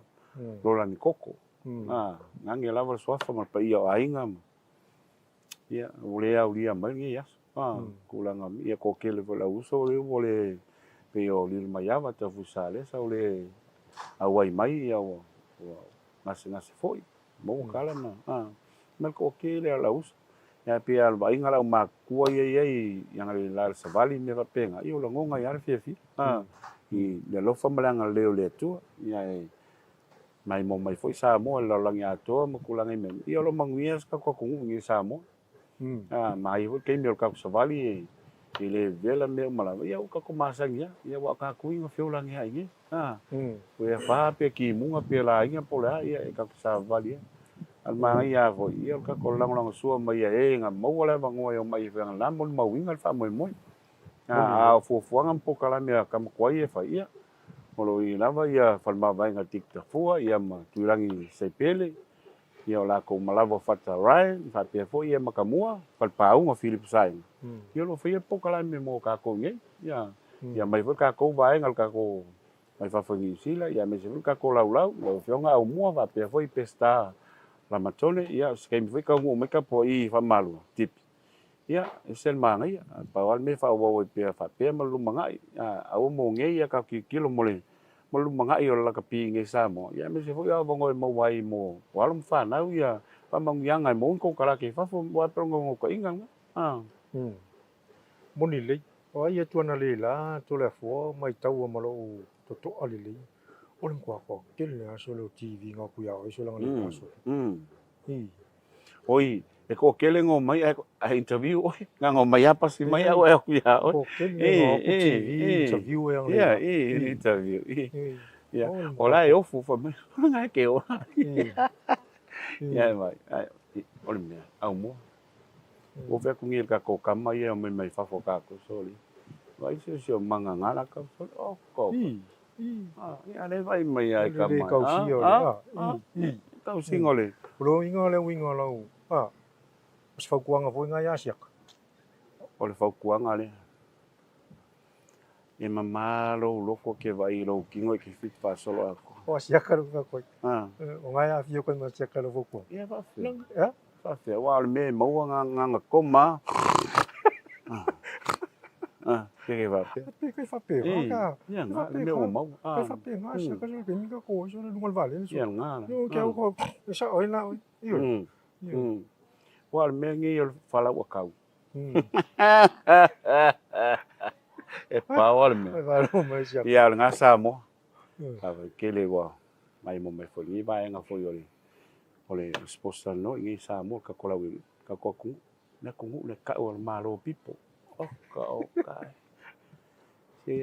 Lolani Koko. Gage lava le suafa ma le paia o aiga ma Ia, ua le aulia mai lenei aso. Tulaga, ia toatele foi o le au uso ua le, pei o Lilomaiava, Taufui Salesa ua le auai mai, ia ua gasegase foi, maua tala na, ma le toatele lava o le au uso. Ae pei lava o le vaaiga a le aumatutua ia e i ai i agalelei i le savali ma mea faapena, ia ua lagona ai lava le fiafia i le alofa ma le agalelei o le Atua. Ia e maimoa mai foi Samoa i le lalolagi atoa ma tulaga i mea uma, ia o lo o manuia si tatou atunuu i inei i Samoa. Manaia foi le taimi o le tatou savali e le vevela mea uma lava, ia ua tatou masani lava, ia aua o tatou ia na feola ane lava i inei. Pe afa pe timuga pe laina po o le a, ia e tatou te savavali lava. A o le manaia lava foi, ia o le tatou lagolagosua mai a e na maua le avanoa e omai e fai o le a molimauina le faamoemoe. A o fuafuaga ma polokalame a tama tuai ia e fai, ia o lo o i ai lava ia Falemavaega Dick Tafua ia ma Tuilagi Saipele, ia o latou uma lava o Fata Ryan, faapea foi ia Matamua, Falepauga Philip Saega, ia o lo o faia le polokalame mo tatou nei, ia ia aumai foi le tatou vaega le tatou mai fafo i Niu Sila, ia aemaise foi le tatou laulau, lau Afioga Aumua faapea foi Peseta Lamatone, ia o se taimi foi taunuu mai tapuai i Faamalua, Tipi. Ia, e ese le manaia, ae pau lava le mea e faaauau ai pea faapea ma le lumanai, aua mo nei ia tatou tilotilo mo le lumanai o le lakapi i inei i Samoa, ia aemaise foi o avanoa e maua ai mo alo ma fanau ia faamanuiaga e maua ni konekarate i fafo aua e pei o le naunautaiga lena. Moni lelei, o ai atu analeila Toleafoa maitaua ma lou totoa lelei, o le matua toatele le aso lea o TV na atu ia oe so laga le aso. Oi, e toatele na omai ae interview oe, na ona omai lava pasi mai au ae o atu ia oe. Toatele na o atu TV interview oe analeila. Ia, interview. Ia, o la e ofu fai mai, na e ke ola. Ia, vai, o le mea, aumua. Ua fai atu nei i le tatou tama ia e omai mai fafo o tatou, sole. Vaai se isi o mangagā latou, sole, oh, ko. Ia lea e vaai mai lava i tama. Le tausia o le, Tausiga o le. O le uiga o le uiga o lau, o se fautuaga foi lena ia Asiata. O le fautuaga lea, e mama lou loto e te vaai i lou tino e te fit faasolo atoa. O Asiata lou fai atu ai. O lena e aafia atu ai ma Asiata i lau fautuaga. Ia faafefea. Faafefea, aua o le mea e maua na toma lava. Pe ke faapea. Pe kai faapena ka. Ia na, le mea ua maua. Kai faapena se ka se taimi ka ko so le luga o le vaalele so. Ia na. Io ke au ko e sao ai la oi. Io. Aua o le mea lenei o le falaua tau. E paoa le mea. Ia o lena Samoa. Tele ua maimoa mai foi i lenei vaega foi o le o le sports talanoa i inei i Samoa le tatou lau tatou atunuu. Le atunuu le tau o le Malo people. Oka oka e. Se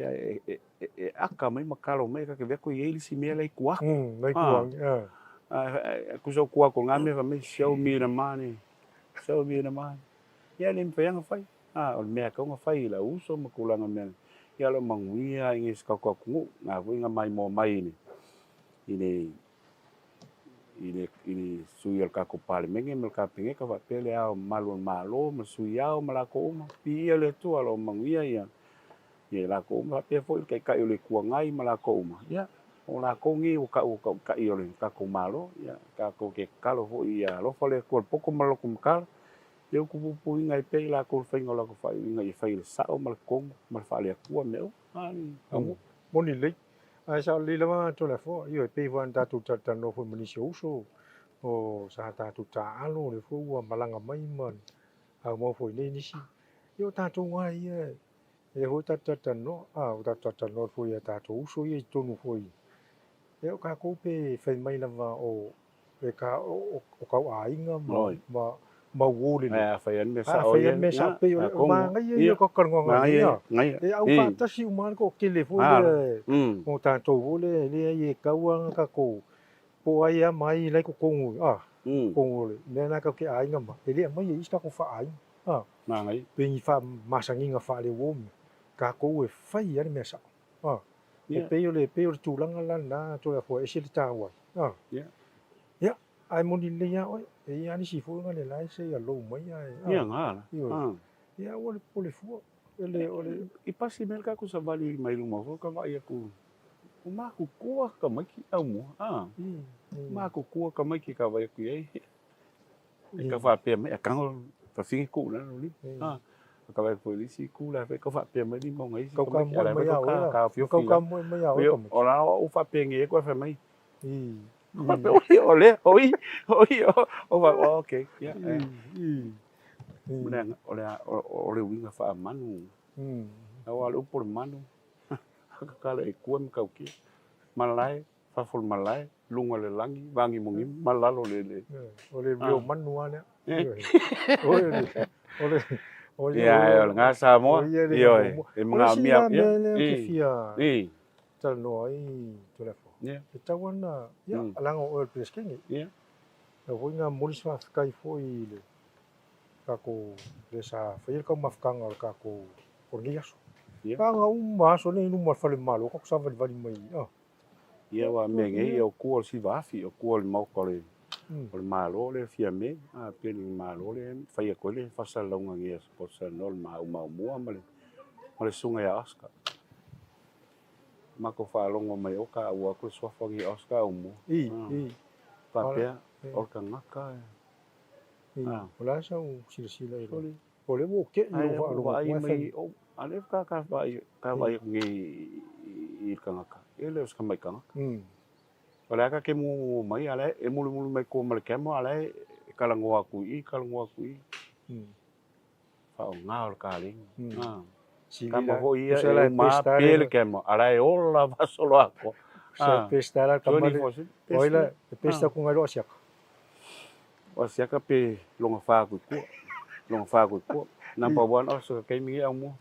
e aka mai ma kalo mai ta te vaai atu e i ai le isi mea la e i tua atu. La i tua atu. Tusa o tua atu o lena mea fai mai show me the money, show me the money. Ia e le mafai lava ona fai. O le mea e tatau ona fai i lau uso ma tulaga mea, ia o lo o manuia i se tatou atunuu. Na foi na maimoa mai i le i le sui o le tatou Palemene ma le Kapeneta faapea le Ao Mamalu o le Malo ma le Sui Ao ma latou uma. Viia le Atua o lo o manuia ia latou uma faapea foi le Taitai o le Itu Agai ma latou uma. Ia, O lakou nei ua kau o tautai o le tatou Malo, ia, tatou te tatalo foi ia alofa le Atua i le poto ma le loto matala, ia utupupuina ai pea i latou le faiga o latou faaiuiga ia fai i le sao ma le tonu ma le faale-Atua mea uma. A le Aumua. Moni lelei. Ae sao lelei lava Toleafoa. Ioe, e pei foi ona tatou talatalanoa foi ma nisi o uso o sa tatou taaalo, o lea foi ua malaga mai ma aumau foi nei nisi. Ia o tatou lava ia Lea foi tatou talatalanoa, a ua tatou talatalanoa foi i tatou uso ia i totonu foi. Ia o tatou pe fai mai lava o e ka o kau aiga ma ma ma uo lelei. Ae a fai lava le mea A sao fai lava ia, le mea sao ia, pei o le tatou manaia ia ia, o tatou talanoaga manaia nei, ia, a. manaia, E au faatasi uma lava le toatele foi a, lea o tatou foi lea e leai e tatau lava ona tatou po o ai lava ma ai la e i totonu, a, totonu o le mea lena tatou te aiga ma, e le aumaia i i se tatou faa-aiga, a. Manaia. Pe ni faamasaniga faaleuo ma tatou e fai lava le mea sao. A. E pei o le, pei o le tulaga la lena Toleafoa e ese le taua ai. A. Ia, ae moni lelei lava oe, e i ai lava nisi foi ona le la e say hello mai ae, a. Ia na la. Ioe. Ia aua le popole fua. O le, o le. I pasi mai le tatou savali mai luma foi ka vaai atu, o matutua tamaiti aumua, a. Matutua tamaiti ka vaai atu i ai. E tau faapea mai, a tago fafine tuu i lalo lima. A ka vaai atu foi i le isi itu la foi tau faapea mai lima o nai isi tamaiti a o la e foi tau taofiofi i lalo. O la ua faapenei atu ae fai mai, faapea oi o lea, oi, oi, o faapea okay, ia. O le uiga faamanu, aua o le upu o le manu, a tatala i tua e matautia, malae Fafo o le malae, luga o le lagi, vagimogimo ma lalo o le eleele. O le reo manu lava lea. O le o le Ia, o lena Samoa, ioe, e manaomia. O le isi la mea lea ou te fia talanoa ai Toleafoa, e tatau lava ona, ia, leaga o oe o le Peresetene. Ia. Lau foi na momoli se faafetai foi i le tatou, lea sa faia le taumafataga o le tatou, o lenei aso. Leaga uma aso nei i luma o le falemalo, tatou savalivali mai, Ia aua mea nei, o tua o le siva afi, o tua o le maota o le o le Malo lea Fiame, a pei o le Malo lea e fai atu ai le faasalalauga nei a Sports Talanoa, le Maaumaumua ma le ma le Susuga ia Oscar. Matou faalogo mai o taua atu le suafa nei Oscar Aumua. Faapea, o le tagata e. O le a sau silasila i le. O lea ua ou tei i lou faalogo atu ae fai. A lea faatoa ta vaai ta vaai atu nei i le tagata, e le o se tamai tagata. O le a ta te mumu mai, a o la e mulimuli mai tua ma le camera, a o la e talanoa atu i i, talanoa atu i i. Faaaoga o le kalegi. Tama foi ia e uma lava pe le camera, a o la e ola lava solo atoa. O ai la, e pesta ku ngai loa siaka. O asiaka pe longa fa atu i tua. Longa fa atu i tua. Number one Oscar taimi nei aumua.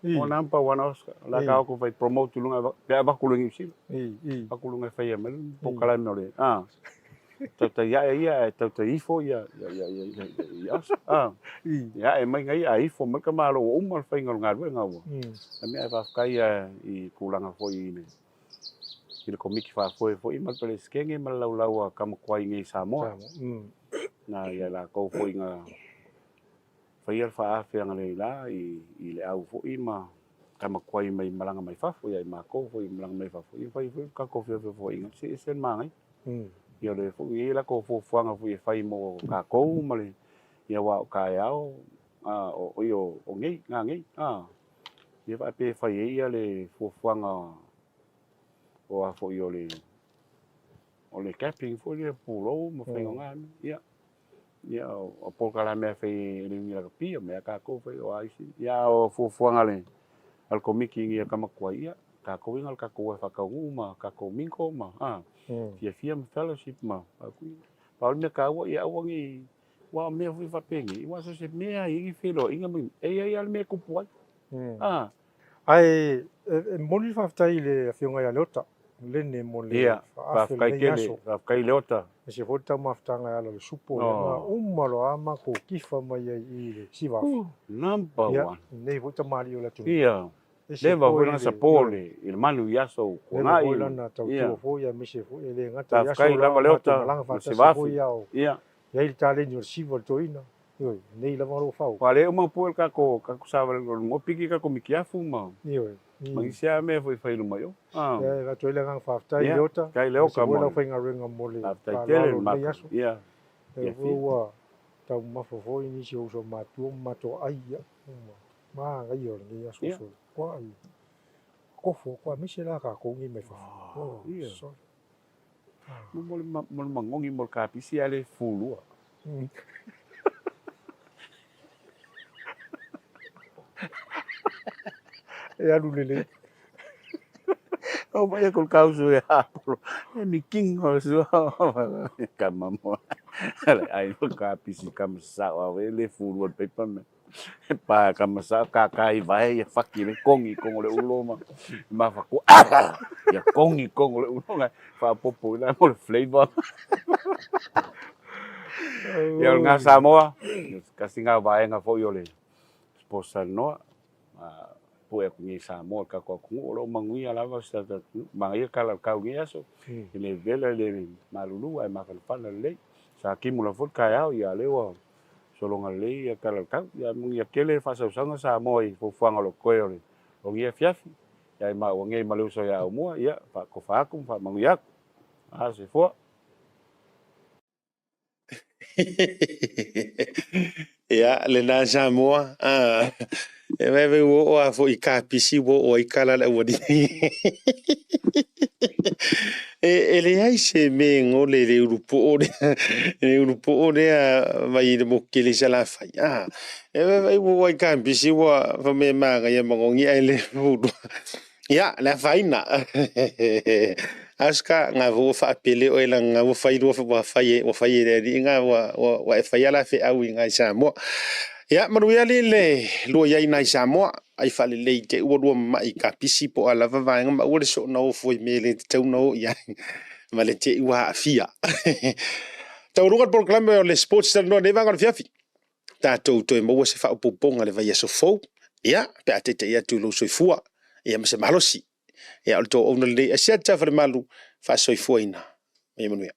O number one Oscar. O la ka oko fai promote i luga pe avatu loa i Niu Sila. Avatu luga e faia mai le polokalame o le a. Tautai ae ia ae tautai ifo ia ia ia ia Oscar. A. Ia ae mai ia ae ifo mai ka malo ua uma le faiga o le galuega ua. A mea ae faafetai ia i tulaga foi i le i le Komiti Faafoe foi ma le Peresetene ma le Laulau a Tama Tuai nei i Samoa. Na ia latou foi na faia le faaafe agalelei la i le au foi ma tama tuai mai malaga mai fafo ia i matou foi malaga mai fafo ia fai foi le tatou feofeofoaiga se ese le manaia. Ia o lea foi e i ai latou fuafuaga foi e fai mo tatou ma le ia aua o taeao o ia o nei na nei a ia faapea e fai ai ia le fuafuaga o a foi o le o le capping foi lea pulou ma faiga o na mea. Ia ia o polokalame e fai e le Iuni Lakapi o mea tatou fai o a isi. Ia o fuafuaga a le a le Komiti ia tama tuai ia tatou ia na o le tatou o e faataunuu ma tatou mingle ma a fiafia ma fellowship ma pau le mea taua ia aua nei aua o mea foi faapenei aua so o se mea e i ai ni feiloaiga ma ni mea e i ai lava le mea e tupu ai. A. Ae e momoli le faafetai i le Afioga ia Leota Lene mo le Ia, faaafe o faafetai lenei tele, aso. faafetai Leota. Aemaise foi le taumafataga e ala i le supo lea na uma loa lava matou kifa mai ai i le siva afi. Number Ia, one. lenei foi tamalii o le atunuu. Ia, Ese leva foi foi lana le, support ioe. i le malu i aso ua Leva tuanai. foi lana tautua Ia. foi aemaise foi e le gata i aso Faafetai la lava matou Leota malaga ma le faatasi siva afi. foi ao Ia. i ai le taleni o le siva o le toeaina. Ioe, lenei lava o lo o fao. Ua le uma pue le tatou tatou savali o le piki tatou mikiafu ma Ioe. ma isi lava mea foi e fai i luma i o. Ah. Ia, e avatu ai le agaga faafetai i Leota, Faafetai Leota aemaise foi mo le le aufaigaluega mo le Faafetai tele faaaloalo le o lenei maka. aso. Ia, Lea foi fiafia. ua taumafa foi nisi o uso matua ma matua ai, ia, ua manaia o lenei aso soifua ai. Kofo atu aemaise la tatou nei mai fafo. Oh, Ia. sorry. Mo le mo le magogi mo le kapisi ae le fulua. E alu lelei. O mai ko le kauso e hapolo. E mi king o sua. Kama mo. Le ai mo kapisi kama sa wa we le fulua le peipa me. Pa kama sa ka ka i vai ia faki le kongi kongo le ulo ma. Ma fa ku. Ia kongi kongo le ulo ngai. Fa popo ila mo le flavor. Ia o lena Samoa, tasi lena vaega foi o le Sports Talanoa, pue atu nei i Samoa i le tatou atunuu, o lo o manuia lava si tatou atunuu. Manaia le tala o le tau i lenei aso, e le vevela e le malulu ae mafanafana lelei. Sa timu lava foi le taeao, ia a o lea ua sologa lelei le tala o le tau. Ia manuia tele le faasausauga Samoa i fuafuaga o lo o totoe o lenei afiafi. Ia maua nei ma le uso ia Aumua, ia faatofa atu ma faamanuia atu. A, soifua. Ia, lena Samoa, a, e vave ua oo lava foi i kapisi ua oo ai kala a le aualii. E, e leai se mea e gole i le ulupoo lea, le ulupoo lea mai le motu tele i Salafai. A, e vave ua oo ai i kapisi ua fai mai e manaia magogi ae le ulua. Ia, le afaina. Oscar, nga ua faapele oe leaga ua fai lua, ua fai ua fai e le alii nga ua, ua, ua e faia la feau i ngai Samoa. Ia, manuia alii le lua iai nai Samoa, ai faalelei te ua lua mamai kapisi po o a lava vaega ma aua le soona ofo i mea e le tatau ona o i ai ma le te i ua aafia. Taualuga le polokalame o le Sports Talanoa nei vaega o le afiafi. Tatou toe maua se faaopoopoga i le vaiaso fou, ia, pe a taitai atu i lou soifua, ia ma se malosi. Ia, o le tou auauna lenei, Asiata Falemalu, faasoifuaina. Ia manuia.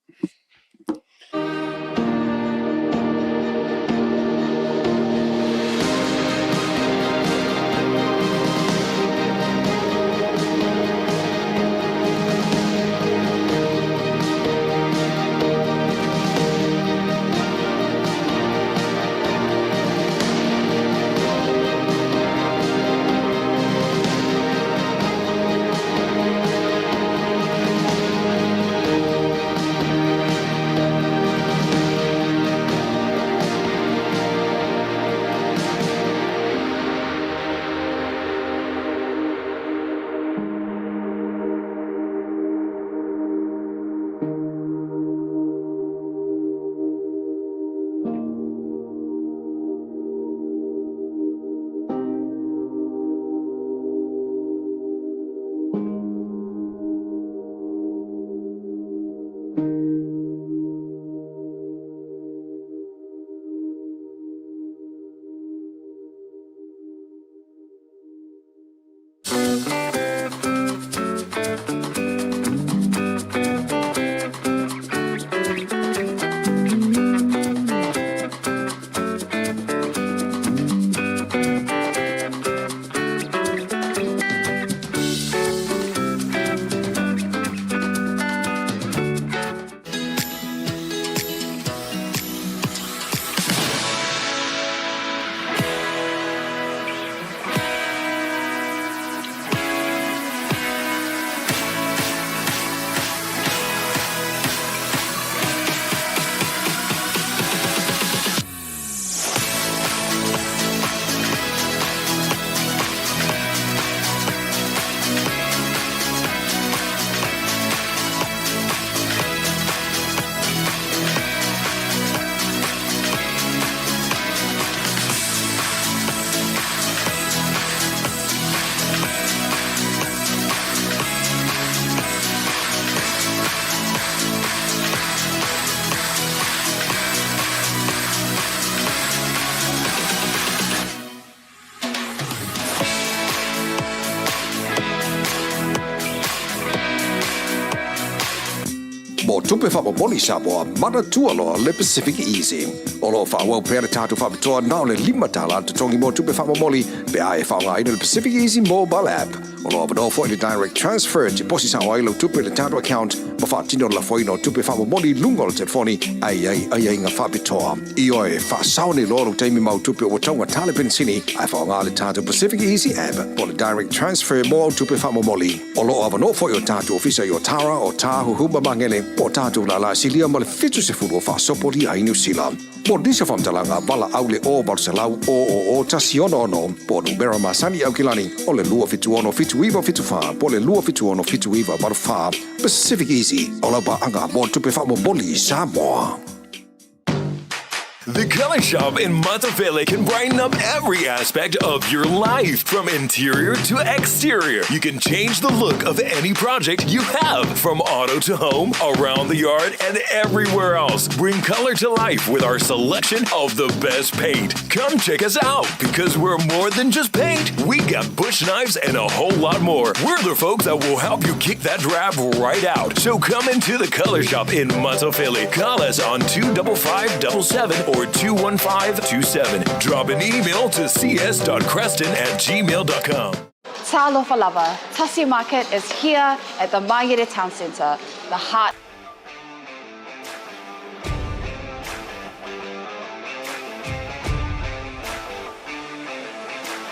Mo tupe faamomoli Samoa, manatua loa le Pacific Easy. O lo o faaauau pea le tatou faapitoa na o le $5 le totogi mo tupe faamomoli pe a e faaaogaina le Pacific Easy mobile app. O lo o avanoa foi le direct transfer e tiposi sao ai lau tupe i le tatou account ma faatino le lafoina o tupe faamomoli i luga o le telefoni ae i ai aiaiga faapitoa. Ioe, faasao nei loa lou taimi ma au tupe ua taugata le penisini ae faaaoga le tatou Pacific Easy app po o le direct transfer mo au tupe faamomoli. O lo o avanoa foi o tatou ofisa i Otara, Otāhuhu ma Magele, po o tatou lālā silia ma le 70 o faasopolia ai Niu Sila. Mo nisi o faamatalaga, valaau le 0 800 000 166 po o numera masani i Aukilani o le 276 7974 po o le 276 7984. Pacific Easy, o lau paaga mo tupe faamomoli i Samoa. The Color Shop in Matafele can brighten up every aspect of your life, from interior to exterior. You can change the look of any project you have, from auto to home, around the yard, and everywhere else. Bring color to life with our selection of the best paint. Come check us out because we're more than just paint. We got bush knives and a whole lot more. We're the folks that will help you kick that drab right out. So come into the Color Shop in Matafele. Call us on 25577 or 21527. Drop an email to cs.creston at gmail.com. Talofa lava, Tasi Market is here at the Mangere Town Centre, the heart.